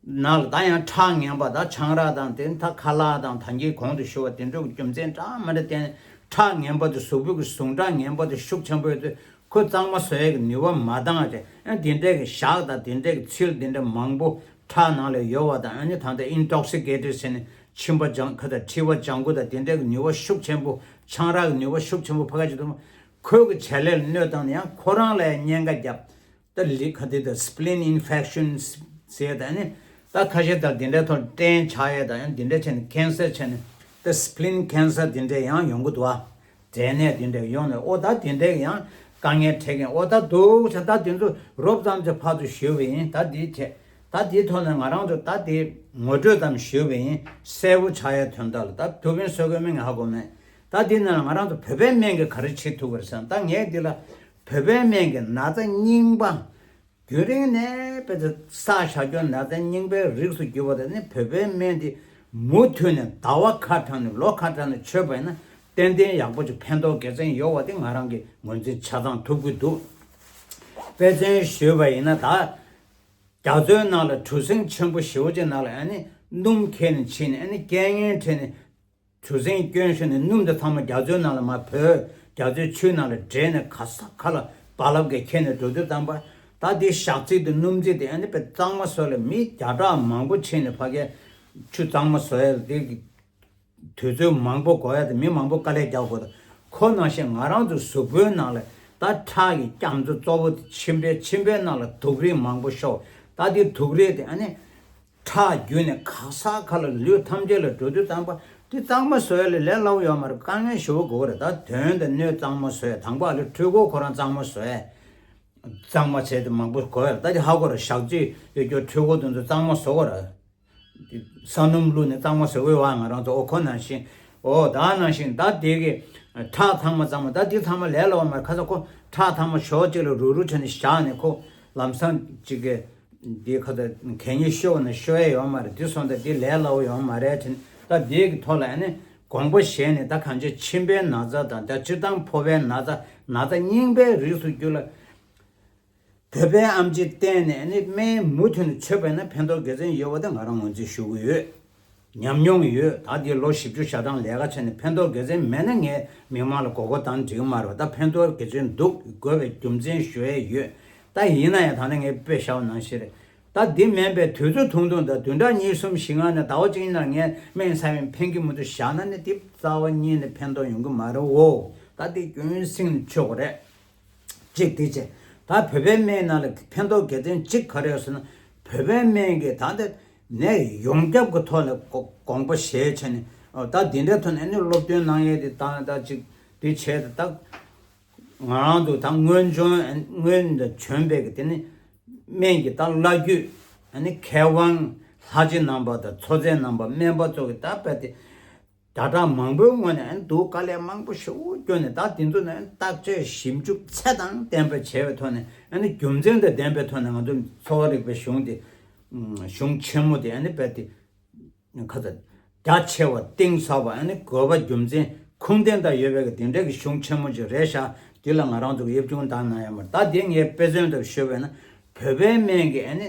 ནང་ལ་ད་ཡང་ཁྲག་ངན་པ་ད་ཆང་རག་དང་དེ་ད་ཁ་ལག་དང་ད་གིན་གོང་དུ་ཞུ་བ་དེ་ཚོ་གི་རྒྱུ་མཚན་འདྲ་མི་འདྲ་བརྟེན་ཁྲག་ངན་པ་དེ་གཟུགས་པོ་གི་ཟུངས་ཁྲག་ངན་པ་དེ་ཤུགས་ཆེན་པོ་ཡོད་དུས་ཁོ་གཙང་མ་བཟོ་ཡས་ཀྱི་ནུས་པ་མ་འདང་བ་དེ་ཨ་ནི་དེ་འདྲའི་གི་ཞག་དང་དེ་འདྲའི་གི་ཚིལ་དེ་འདྲ་མང་པོ་ཁྲག་ནང་ལ་ཡོད་པ་དང་ཨ་ནི་ད་ལྟ་intoxicated་ཟེར་ནས་མཆིན་པ་ལྗང་ཁ་དང་མཁྲིས་པ་ལྗང་ཁུ་དང་དེ་འདྲའི་གི་ནུས་པ་ཤུགས་ཆེན་པོ་ཆང་རག་གི་ནུས་པ་ཤུགས་ཆེན་པོ་ཕ་ག་ཅིག་འདུག་ཁོའི་གི་བྱེད་ལས་ལ་གནོད་བཏང་ནས་ཡང་ཁོ་རང་ལ་ཡང་གཉན་ཁ་བརྒྱབ། ད་ལི་ཁ་དེ་དང་spleen infections་ཟེར་ད་ནི་ད་ཁ་ཤས་དང་དེ་འདྲའི་ཐོག་སྐྲན་ཆགས་ཡས་དང་ཡང་དེ་འདྲ་བྱས་ནས་cancer་བྱས་ནས་ད་spleen cancer་དེ་འདྲ་ཡང་ཡོང་གི་འདུག་ཨ། འབྲས་ནད་དེ་འདྲ་ཡོང་ནས་ཨོ་ད་དེ་འདྲའི་ཡང་དཀའ་ངལ་འཕྲད་མཁན་ཨོ་ད་འདུག་བྱས་ད་དེ་ཚོ་རོབ་ཙམ་ཅིག་ཕར་ཚུར་ཞུས་པ་ཡིན། ད་དེའི་ཐད་ ད་དེའི་ཐོག་ནས་ང་རང་ཚོ་ད་དེ་ངོ་སྤྲོད་ཙམ་ཞུས་པ་ཡིན། གསལ་པོ་ཆགས་ཡའི་དོན་དག་ལ། ད་དུ་བེན་སོ་གོའི་མིང་ཧ་གོ་མེད། ད་དེ་ནང་ལ་ང་རང་ཚོ་བོད་པའི་སྨན་གྱིས་ག་རེ་བྱེད་ཐུབ་ཀྱི་རེད་ཟེར་ན། ད་ངས་འདི་ལ་བོད་པའི་སྨན་གྱིས་ན་ཚ་རྙིང་པ། རྒྱུན་རིང་ནས་དཔེ་ཚེ་བསགས་བཞག་རྒྱུ་ན་ཚ་རྙིང་པའི་རིགས་སུ་གྱུར་པ་དེ་ནི་བོད་པའི་སྨན་དེ་མུ་མཐུད་ནས་ཟླ་བ་ཁ་གྲངས་ནས་ལོ་ཁ་གྲངས་ནས་མཆོད་པ་ཡིན་ན་ཏན་ཏན་ཡག་པོ་ཅིག་ཕན་ཐོགས་དགེ་མཚན་ཡོད་པ་དེ་ང་རང་གིས་ངོས་འཛིན་ཆ་ཚང་ཐུབ་ཀྱི་འདུག་དཔེ་མཚོན་ཞུས་པ་ཡིན་ན། ད་རྒྱ་མཚོའི་ནང་ལ་གྲུ་གཟིངས་ཆེན་པོ་ཞེ་པོ་ཅིག་ནང་ལ་ཨ་ནི་སྣུམ་འཁྱེར་ནས་ཕྱིན་ནས། ཨ་ནི་རྐྱེན་ངན་འཕྲད་ནས་གྲུ་གཟིངས་སྐྱོན་ཤོར་ནས་སྣུམ་དེ་ཚང་མ་རྒྱ་མཚོའི་ནང་ལ་མར་བུད། རྒྱ་མཚོའི་ཆུའི་ནང་ལ་འདྲེས་ནས་ག་ས་ག་ལ་རྦ་རླབས་ཀྱིས་ཁྱེར་ནས་འགྲོ་དུས་ཙམ་པ། ད་དེ་ཞག་ཚིལ་དེ་སྣུམ་ཚིལ་དེ་ཨ་ནི་དཔེ་གཙང་མ་བཟོ་ལ་མི་བརྒྱ་ཕྲག་མང་པོ་ཕྱིན་ནས་ཕ་གིའི་ཆུ་གཙང་མ་བཟོ་ཡ་དེ་གི་དུས་ཚོད་མང་པོ་འགོར་ཡ་དེ། མི་མང་པོ་དཀའ་ལས་རྒྱག་དགོས། ད་ཁོ་ནང་བཞིན་ང་རང་ཚོ་གཟུགས་པོའི་ནང་ལ་ད་ཁྲག་གི་རྒྱ་མཚོ་གཙོ་བོ་དེ་མཆིན་པའི། མཆིན་པའི་ནང་ལ་དུག་རིགས་མང་པོ་ཤོར། ད་དེ་དུག་རིགས་དེ་ཨ་ནི་ཁྲག་བརྒྱུད་ནས་ག་ས་ག་ལ་ལུས་ཐམས་ཅད་ལ་འགྲོ་དུས་ཙམ་པ། དེ་གཙང་མ་བཟོ་ཡ་ལས་ལས་སླ་པོ་ཡོད་མ་རེད། དཀའ་ངལ་ཞེ་པོ་དགོས་ཀྱི་རེད། ད་དོན་དང་སྣོད་གཙང་མ་བཟོ་ཡ། དང་པོ་ཨ་ལས་འཕྲུལ་འཁོར་ཁོ་རང་གཙང་མ་བཟོ་ཡ། གཙང་མ་བྱས་ཏེ་མང་པོ་དགོས་ཡ་རེད། ད་དེ་ཧ་གོ་རེད། ཞག་གཅིག་ཡོད་རྒྱུ་འཕྲུལ་འཁོར་དེ་ཚོ་གཙང་མ་བཟོ་དགོས་རེད། ས་སྣུམ་བླུགས་ནས་གཙང་མ་བཟོ་དགོས་པ། ང་རང་ཚོ་ཨོ་ཁོ་ནང་བཞིན། ཨོ་ད་ནང་བཞིན་ད་དེ་གི་ཁྲག་ཚང་མ་གཙང་མ། ད་དེ་ཚང་མ་ལས་སླ་པོ་མ་རེད། ཁ་ས་ཁོ་ཁྲག་ཚང་མ་ཞོ་གཅིག་ལ་རུག་རུག་བྱས་ནས་བཞག་ནས་ཁོ་ལམ་སང་གཅིག་གི་དེ་ཁ་ས་གད་སྙིགས་ཤོར་ན་ཤོར་ཡ་ཡོད་མ་རེད། དེ་སོང་ཙང་དེ་ལས་སླ་པོ་ཡོད་མ་རེད་དྲན། ད་དེ་གི་ཐོག་ལ་ཨ་ནི་དགོངས་པ་བཞེས་ནས། ད་གང་ཅི་མཆིན་པའི་ན་ཚ་དང་། ད་སྤྱིར་བཏང་ཕོ་བའི་ན་ཚ། ན་ཚ་རྙིང་པའི་རིགས་སུ་གྱུར་ལ། བོད་པའི་ཨེམ་ཆི་བསྟེན་ནས་ནི་སྨན་མུ་མཐུད་ནས་མཆོད་པ་ཡིན་ན་ཕན་ཐོགས་དགེ་མཚན་ཡོད་པ་དེ་ང་རང་ངོས་འཛིན་ཞུ་གི་ཡོད། ཉམས་མྱོང་ཡོད། ད་དེ་ལོ་བཞི་བཅུ་ཞེ་གྲངས་ལས་ཀ་བྱས་ནས་ཕན་ཐོགས་དགེ་མཚན་མེད་ན་ངས་མི་མང་ལ་མགོ་སྐོར་བཏང་འགྲིག་གི་མ་རེད་པ། ད་ཕན་ཐོགས་དགེ་མཚན་འདུག་དགོས་པའི་རྒྱུ་མཚན་ཞུ་ཡས་ཡོད། ད་ཡིན་ན་ཡང་ད་ནི་ངས་དཔེ་བཞག་པ་ནང་བཞིན་རེད། ད་འདི་མིན་པའི་དུས་ཚོད་ཐུང་ཐུང་དང་། བདུན་ཕྲག་གཉིས་གསུམ་བཞི་ལྔ་ནས་ཟླ་བ་གཅིག་ནང་ངས་སྨན་ཟ་བའི་ཕན་གྱི་མི་འདུག་བཞག་ན་ནི་དེ་རྩ་བ་ཉིད་ནས་ཕན་ཐོགས་ཡོང་གི་མ་རེད་འོ། ད་དེ་རྒྱུན་སྲིང་ནས་ཆོག་གི་རེད། གཅིག་དེ་བྱས། ད་བོད་པའི་སྨན་ནང་ལ་ཕན་ཐོགས་དགེ་མཚན་གཅིག་ག་རེ་ཡོད་ཟེར་ན། བོད་པའི་སྨན་གྱིས་ད་ལྟ་ནད་ཡོངས་ཁྱབ་ཀྱི་ཐོག་ལ་དགོངས་པ་བཞེས་བྱས་ནས། ཨོ་ད་འདི་འདྲའི་ཐོག་ནས་ནི་སློབ་སྟོན་གནང་ཡས་དེ་དང་། ད་ཅིག་དེ་བྱས་ཏེ་ད་ང་རང་ཚོ་ད་སྔོན་བྱོན། སྔོན་དུ་བྱོན་པའི་གི་དེ་ནི་སྨན་གྱི་ད་བླ་བརྒྱུད། ཨ་ནི་མཁས་དབང་ལྷ་རྗེ་རྣམ་པ་དང་མཚོ་རྫས་རྣམ་པ། སྨན་པ་ཚོ་གི་ད་དཔེ་དེ་བརྒྱ་ཕྲག་མང་པོའི་ངོས་ནས་ཨ་ནི་སྡུག་དཀའ་ལས་མང་པོ་ཞེ་པོ་བསྐྱོན་ནས། ད་དེ་ཚོ་ནི་བརྟག་དཔྱད་ཞིབ་འཇུག་ཚད་དང་ལྡན་པ་བྱས་པའི་ཐོག་ནས། ཨ་ནི་རྒྱུ་མཚན་དང་ལྡན་པའི་ཐོག་ནས་ང་ཚོ་གསོ་བ་རིག་པའི་གཞུང་དེ། གཞུང་ཆེན་མོ་དེ་ཨ་ནི་དཔེ་དེ་ཁ་ཚ་རྒྱ་ཆེ་བ་གཏིང་ཟབ་པ། ཨ་ནི་དགོས་པ་རྒྱུ་མཚན་ཁུངས་ལྡན་དང་ཡོད་པའི་གི་དེ་འདྲའི་གི་གཞུང་ཆེན་མོ་ཅིག་རེད་ཤག་དེ་ལ་ང་རང་ཚོ་གི་དབྱིབས་སྐྱོང་བཏང་གནང་ཡ་མ་རེད། ད་དེ་ངས་དཔེ་མཚོན་དུ་ཞུས་པ་ཡིན་ན། བོད་པའི་སྨན་གྱིས་ཨ་ནི་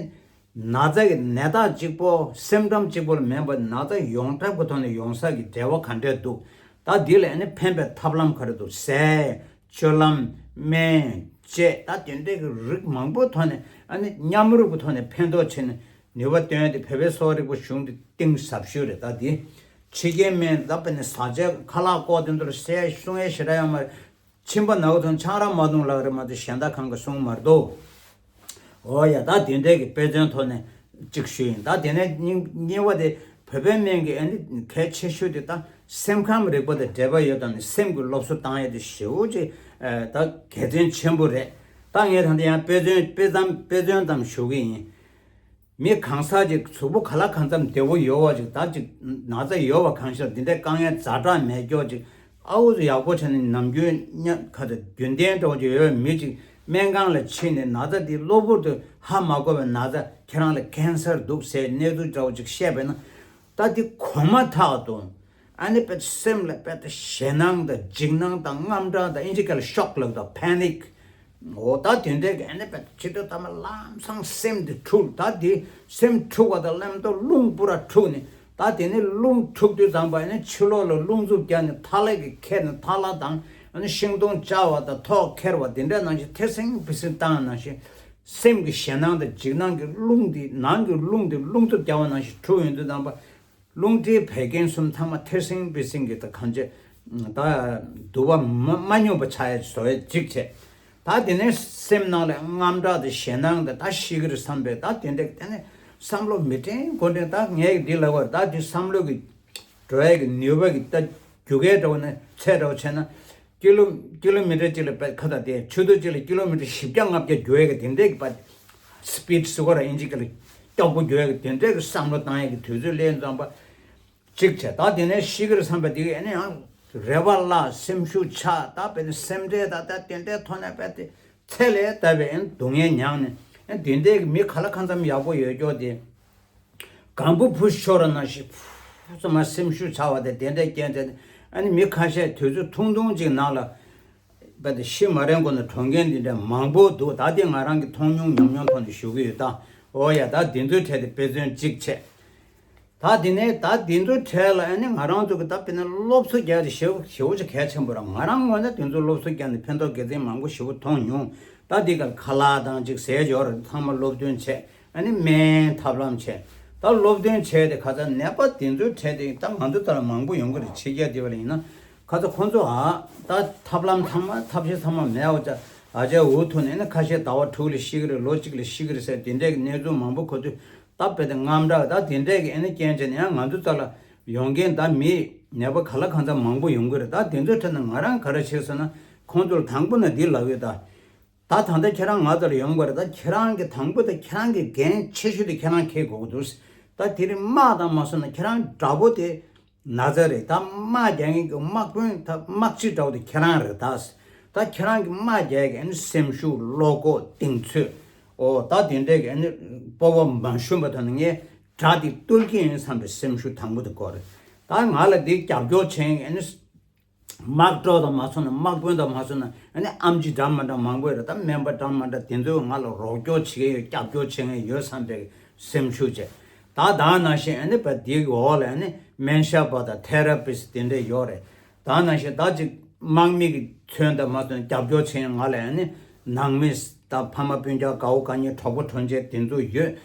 ན་ཚ་གི་ནད་རྟགས་གཅིག་པོ། སིམ་ཊམ་གཅིག་པོ་ལ་མིན་པར་ན་ཚ་ཡོངས་གྲགས་ཀྱི་ཐོག་ནས་ཡོང་ས་གི་འབྲེལ་བ་ག་འདྲས་འདུག་ད་འདི་ལ་ཨ་ནི་ཕན་པའི་ཐབས་ལམ་ག་རེ་འདུག་ཟས། སྤྱོད་ལམ། སྨན། དཔྱད། ད་དེ་འདྲའི་གི་རིགས་མང་པོའི་ཐོག་ནས། ཨ་ནི་མཉམ་རུབ་ཀྱི་ཐོག་ནས་ཕན་ཐོགས་བྱས་ནས་ནུས་པ་བཏོན་ཏེ། བོད་པའི་གསོ་བ་རིག་པའི་གཞུང་འདི་གཏིང་ཟབ་ཤོས་རེད། ད་འདི་ཕྱི་རྒྱལ་སྨན་ད་དཔེར་ན་བཟའ་བཅའ་ཁ་ལག་བཀོག་དེ་ཚོ་ལ་ཟས་གསུང་ཡས་ཞེ་དྲག་ཡོད་མ་རེད། མཆིན་པ་ན་གི་ཐོན་ཆང་རག་མ་འཐུང་ལབ་རེད་མ་གཏོགས་གཞན་དག་གང་གི་གསུང་མ་རེད་དོ། འོ་ཡ། ད་དེ་འདྲའི་གི་དཔེ་མཚོན་ཐོག་ནས་གཅིག་ཞུས་ཡིན། ད་དེ་ནས་གཉིས་གཉིས་པ་དེ། བོད་པའི་སྨན་གྱི་ཨ་ནི་གལ་ཆེ་ཤོས་དེ་ད་སེམས་ཁམས་རིག་པ་དང་འབྲེལ་བ་ཡོད་དང་ནི། སེམས་ཀྱི་སློབ་གསོ་བཏང་ཡས་དེ་ཞེ་པོ་ཅིག་ཨ་ད་དགེ་མཚན་ཆེན་པོ་རེད། ད་ངས་ད་ལྟ་ཡང་དཔེ་མཚོན་དཔེ་ཙམ་དཔེ་མཚོན་ཙམ་ཞུ་གི་ཡིན། མི་གང་ཟག་ཅིག་གཟུགས་པོ་ག་ལ་གང་འཚམ་བདེ་པོ་ཡོད་པ་ཅིག་ད་ཅིག་ན་ཚ་ཡོད་པ་གང་ཤར་འདི་འདྲའི་དཀའ་ངལ་ཛ་དྲག་མེད་ཀྱོག་ཅིག་ཨ་འུ་ཚོ་ཡག་པོ་བྱས་ནས་ནམ་རྒྱུན་ཉ་ཁ་ཚ་རྒྱུན་ལྡན་འདྲ་བོ་ཅིག་ཡོད་པའི་མི་ཅིག་སྨན་ཁང་ལ་ཕྱིན་ནས་ན་ཚ་འདི་གློ་བུར་དུ་ཧ་མ་གོ་བའི་ན་ཚ། ཁྱེད་རང་ལ་ཀེན་སར་འདུག་ཟེར་གནས་ཚུལ་འདྲ་བོ་ཅིག་བཤད་པས་ན། ད་འདི་གོ་མ་ཐག་ཏུ་ཨ་ནི་དཔེ་སེམས་ལ་དཔེ་ད་ཞེད་སྣང་དང་འཇིགས་སྣང་དང་དངངས་སྐྲག་དང་། ཨིན་ཇི་སྐད་ལ་ཤོག་ལབ་དང་། པེ་ནིག་འོ་ད་དེ་འདྲའི་གི་ཨ་ནི་དཔེ་ཕྱི་དྲོ་ཐ་མ་ལམ་སང་སེམས་དེ་འཁྲུགས། ད་དེ་སེམས་འཁྲུགས་པ་དང་ལམ་དུ་རླུང་པོ་ར་འཁྲུགས་ནས། ད་དེ་ནས་རླུང་འཁྲུགས་དུས་ཙམ་པ་ཨ་ནི་ཕྱི་ལོགས་ལ་རླུང་འཚུབ་བརྒྱབ་ནས་ཐལ་ལེ་གིས་ཁྱེར་ནས་ཐལ་ལེ་དང་། ཨ་ནི་ཤིང་སྡོང་བཅག་པ་དང་ཐོག་ཁྱེར་བ་དེ་འདྲ་ནང་བཞིན་ཐེར་སིང་བི་སིང་བཏང་ནང་བཞིན། སེམས་ཀྱི་ཞེད་སྣང་དང་འཇིགས་སྣང་གི་རླུང་དེ། ནང་གི་རླུང་དེ་རླུང་འཚུབ་བརྒྱབ་པ་ནང་བཞིན་འཁྲུགས་ཡོང་དུས་ཙམ་པ། རླུང་མཁྲིས་བད་ཀན་གསུམ་ཚང་མ་ཐེར་སིང་བི་སིང་གི་ད་གང་ཅི། ད་དུ་བ་མ་མ་སྙོམས་པ་ཆགས་ཡ་བཟོ་ཡ་གཅིག་བྱས། ད་དེ་ནས་སེམས་ནང་ལ་དངངས་སྐྲག་དང་ཞེད་སྣང་དང་། ད་ཤི་གི་རེད་བསམ་པའི་ད་དེ་འདྲ་དེ་ནས་བསམ་བློ་མི་དྲན་དགོས་དྲན། ད་ངས་འདི་ལབ་པ་རེད། ད་དེ་བསམ་བློ་གི་འགྲོ་ཡ་གི་ནུས་པ་གི་ད་རྒྱུ་སྐར་འདྲ་བོ་ནས་ཚད་འདྲ་བོ་བྱས་ན། ཀི་ལོ་ཀི་ལོ་མི་ཊར་གཅིག་ལ་དཔེ་ཁ་ད་དེ་ཆུ་ཚོད་གཅིག་ལ་ཀི་ལོ་མི་ཊར་བཞི་བརྒྱ་ལྔ་བརྒྱ་རྒྱུག་ཡས་ཀྱི་དེ་འདྲས་ཀྱི་པ། སི་པིཌ་ཟེར་བ་ར་ཨིན་ཇི་སྐད་ལ། སྐྱོ་པོ་འགྱོ་ཡ་གི་དེ་འདྲས་ཀྱི་བསམ་བློ་བཏང་ཡ་གི་དུས་ཚོད་སླེབས་ཙམ་པ་གཅིག་བྱས། ད་དེ་ནས་ཤི་གི་རེད་བསམ་པ་དེ་གི་ཨ་ནི་ཡང་རེ་བ་བརླག་སེམས་ཤུགས་ཆག་ད་དཔེ་ནི་སེམས་ཁྲལ་ད་ད་དེ་འདྲས་ཐོག་ནས་དཔེ་དེ་ཚད་ལས་འདས་པའི་ཨ་ནི་སྡུག་བསྔལ་མྱངས་ནས། ཨ་ནི་དེ་འདྲས་ཀྱི་མི་ག་ལ་གང་འཚམ་ཡག་པོ་ཡོད་སྐྱོ་དེ། གང་པོ་བུ་ཤོར་ན་ཞིག་ཕུ་ཙམ་མ་སེམས་ཤུགས་ཆག་པ་དེ་དེ་འདྲས་རྐྱེན་དེ། ཨ་ནི་མི་ཁ་ཤས་དུས་ཚོད་ཐུང་ཐུང་ཅིག་ནང་ལ་བས་ཏེ་ཤི་མ་རན་གོང་ནས་གྲོངས་མཁན་འདི་འདྲ་མང་པོ་འདུག་ད་འདི་ང་རང་གི་མཐོང་མྱོང་ཉམས་མྱོང་ཐོག་ནས་ཞུ་གི་ཡོད། ད་འོ་ཡ་ད་འདི་ཚོའི་གྲས་དེ་དཔེ་མཚོན་གཅིག་བྱས། ད་འདི་ནས་ད་འདི་ཚོའི་གྲས་ལ་ཨ་ནི་ང་རང་ཚོ་གི་ད་དཔེར་ན་སློབ་གསོ་རྒྱག་ཡ་དེ་ཞེ་པོ་ཞེ་པོ་ཅིག་གལ་ཆེན་པོ་རེད། ང་རང་ངོས་ནས་འདི་ཚོ་སློབ་གསོ་རྒྱག་ནས་ཕན་ཐོགས་དགེ་མཚན་མང་པོ་ཞེ་པོ་མཐོང་མྱོང་། ད་འདི་ག་ཁ་ལག་དང་ཅིག་ཟས་སྦྱོར་ཚང་མ་སློབ་སྟོན་བྱས། ཨ་ནི་སྨན་ཐབས་ལམ་བྱས། ད་སློབ་སྟོན་བྱས་ཏེ་ཁ་ཚ་ནད་པ་དེ་ཚོའི་གྲས་དེ་ད་ང་ཚོ་ལྟ་ལ་མང་པོ་ཡོང་གི་རེད། ཕྱི་རྒྱལ་དེ་བ་ལ་ཡིན་ན་ཁ་ཚ་ཁོང་ཚོ་ཨ་ད་ཐབས་ལམ་ཚང་མ་ཐབས་ཤེས་ཚང་མ་མེད་འོ་ཅག་ཨ་ཅག་འུ་ཐུག་ནས་ཨ་ནི་ཁ་ཤས་ཟླ་བ་དྲུག་ལ་ཤི་གི་རེད། ལོ་གཅིག་ལ་ཤི་གི་རེད་ཟེར་དེ་འདྲའི་གི་གནས་ཚུལ་མང་པོ་གོ་དུས་ད་དཔེ་དེ་དངངས་སྐྲག་ད་དེ་འདྲའི་གི་ཨ་ནི་རྐྱེན་བྱས་ནས་ཡང་ང་ཚོ་ལྟ་ལ་ཡོང་མཁན་ད་མི་ནད་པ་ག་ལ་གང་འཚམ་མང་པོ་ཡོང་གི་རེད། ད་དེ་ཚོའི་གྲས་ནས་ང་རང་ག་རེ་བྱས་ཟེར་ན་ཁོང་ཚོར་དང་པོ་ནས་འདི་ལབ་ཡོད་ད། ད་ད་ལྟ་ཁྱེད་རང་ང་ཚོ་ལ་ཡོང་དགོས་རེད། ད་ཁྱེད་རང་གི་དང་པོ་དེ་ཁྱེད་རང་གི་འགན་ཆེ་ཤོས་དེ་ཁྱེད་རང་འཁྱེར་དགོས་ཀྱི་འདུག་ད་དེ་རིང་དམག་དང་མ་སོང་ན་ཁྱེད་རང་དགྲ་བོ་དེ་ན་ཚ་རེད། ད་དམག་རྒྱག་མཁན་གྱི་དམག་དཔོན་ད་དམག་སྤྱི་འདྲ་བོ་དེ་ཁྱེད་རང་རེད། ད་ད་ཁྱེད་རང་གི་དམག་རྒྱག་ཡ་གི་ཨ་ནི་སེམས་ཤུགས་བློ་ཁོག་གདེང་ཚོད་ཨོ་ད་དེ་འདྲས་གི་ཨ་ནི་སྤོབས་པ་མ་ཞུམ་པ་ཐོག་ནས་ངས་དགྲ་དེ་གཏུལ་གྱི་ཡིན་བསམ་པའི་སེམས་ཤུགས་དང་པོ་དེ་དགོས་རེད། ད་ང་ལ་འདི་རྒྱབ་སྐྱོར་བྱེད་མཁན་གྱི་ཨ་ནི། དམག་གྲོགས་དང་མ་སོང་ན་དམག་དཔོན་དང་མ་སོང་ན་ཨ་ནི་ཨེམ་ཆི་འདྲ་མི་འདྲ་མང་པོ་ཡོད་རེད། ད་སྨན་པ་འདྲ་མི་འདྲ་དེ་ཚོས་ང་ལ་རོགས་སྐྱོར་བྱེད་མཁན་ཡོད། རྒྱབ་སྐྱོར་བྱེད་མཁན་ཡོད་བསམ་པའི་སེམས་ཤུགས་བྱས། ད་ད་ནང་བཞིན་ཨ་ནི་བ་དེའི་འོག་ལ་ཨ་ནི་སྨན་ཞབས་པ་དང་ཐེ་ར་པིས་དེ་འདྲས་ཡོད་རེད། ད་ནང་བཞིན་ད་ཅིག་དམག་མི་གི་ཚོན་དང་མ་སོང་ན་རྒྱབ་སྐྱོར་བྱེད་མཁན་ང་ལ་ཨ་ནི་ནང་མི་ད་ཕ་མ་སྤུན་ཀྱག་དགའ་བོ་དགའ་ཉེ་གྲོགས་པོ་གྲོགས་མཆེད་དེ་ཚོ་ཡོད།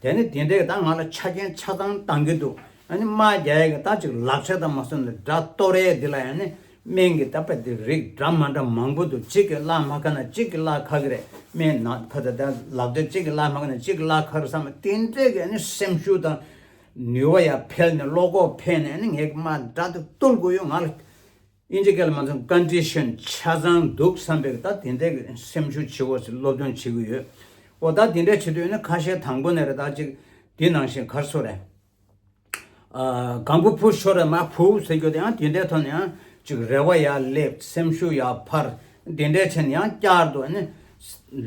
དེ་ནི་དེ་འདྲས་ད་ང་ལ་ཆ་རྐྱེན་ཆ་ཚང་བཏང་གི་འདུག་ཨ་ནི་དམག་རྒྱག་ཡ་གི་ད་ཅིག་ལག་ཆ་དང་མ་སོང་ན་དགྲ་གཏོར་ཡ་འདི་ལ་ཡང་ནི་སྨན་གྱི་ད་པ་འདི་རིགས་འདྲ་མ་འདྲ་མང་པོ་འདུག་གཅིག་གིས་བརླག་མ་ཁ་ན་གཅིག་གིས་བརླག་ཁ་གི་རེད། སྨན་ན་ཁ་ད་ད་ལག་ཆ་གཅིག་གིས་བརླག་མ་ཁ་ན་གཅིག་གིས་བརླག་ཁ་རེད་བསམ་པ་དེ་འདྲས་གི་ཨ་ནི་སེམས་ཤུགས་དང་ནུས་པ་ཡང་འཕེལ་ནས་བློ་ཁོག་འཕེལ་ནས་ཨ་ནི་ངས་དམག་དགྲ་དེ་གཏོར་དགོས་ཡོད། ང་ལ་དབྱིན་ཇི་སྐད་ལ་མ་ཚང་ཀོན་ཌི་ཤན་ཆ་ཚང་འདུག་བསམ་པའི་ད་དེ་འདྲས་གི་སེམས་ཤུགས་ཆེ་བོ་ཞིག་སློབ་སྟོན་བྱེད་ཀྱི་ཡོད། འོ་ད་དེ་འདྲས་བྱེད་དུས་ཨ་ནི་ཁ་ཤས་དང་པོ་ནས་རེད། ད་ཅིག་དེ་ནང་བཞིན་གར་སོ་རེད། ཨ་གང་པོ་བུ་ཤོར་རེད་མ་བུ་ཟེར་རྒྱུ་དེ་ཡང་དེ་འདྲའི་ཐོག་ནས་ཡང་ཅིག་རེ་བ་ཡར་སླེབས། སེམས་ཤུགས་ཡར་འཕར། དེ་འདྲའི་ཆེད་ནས་ཡང་བསྐྱར་དུ་ཨ་ནི་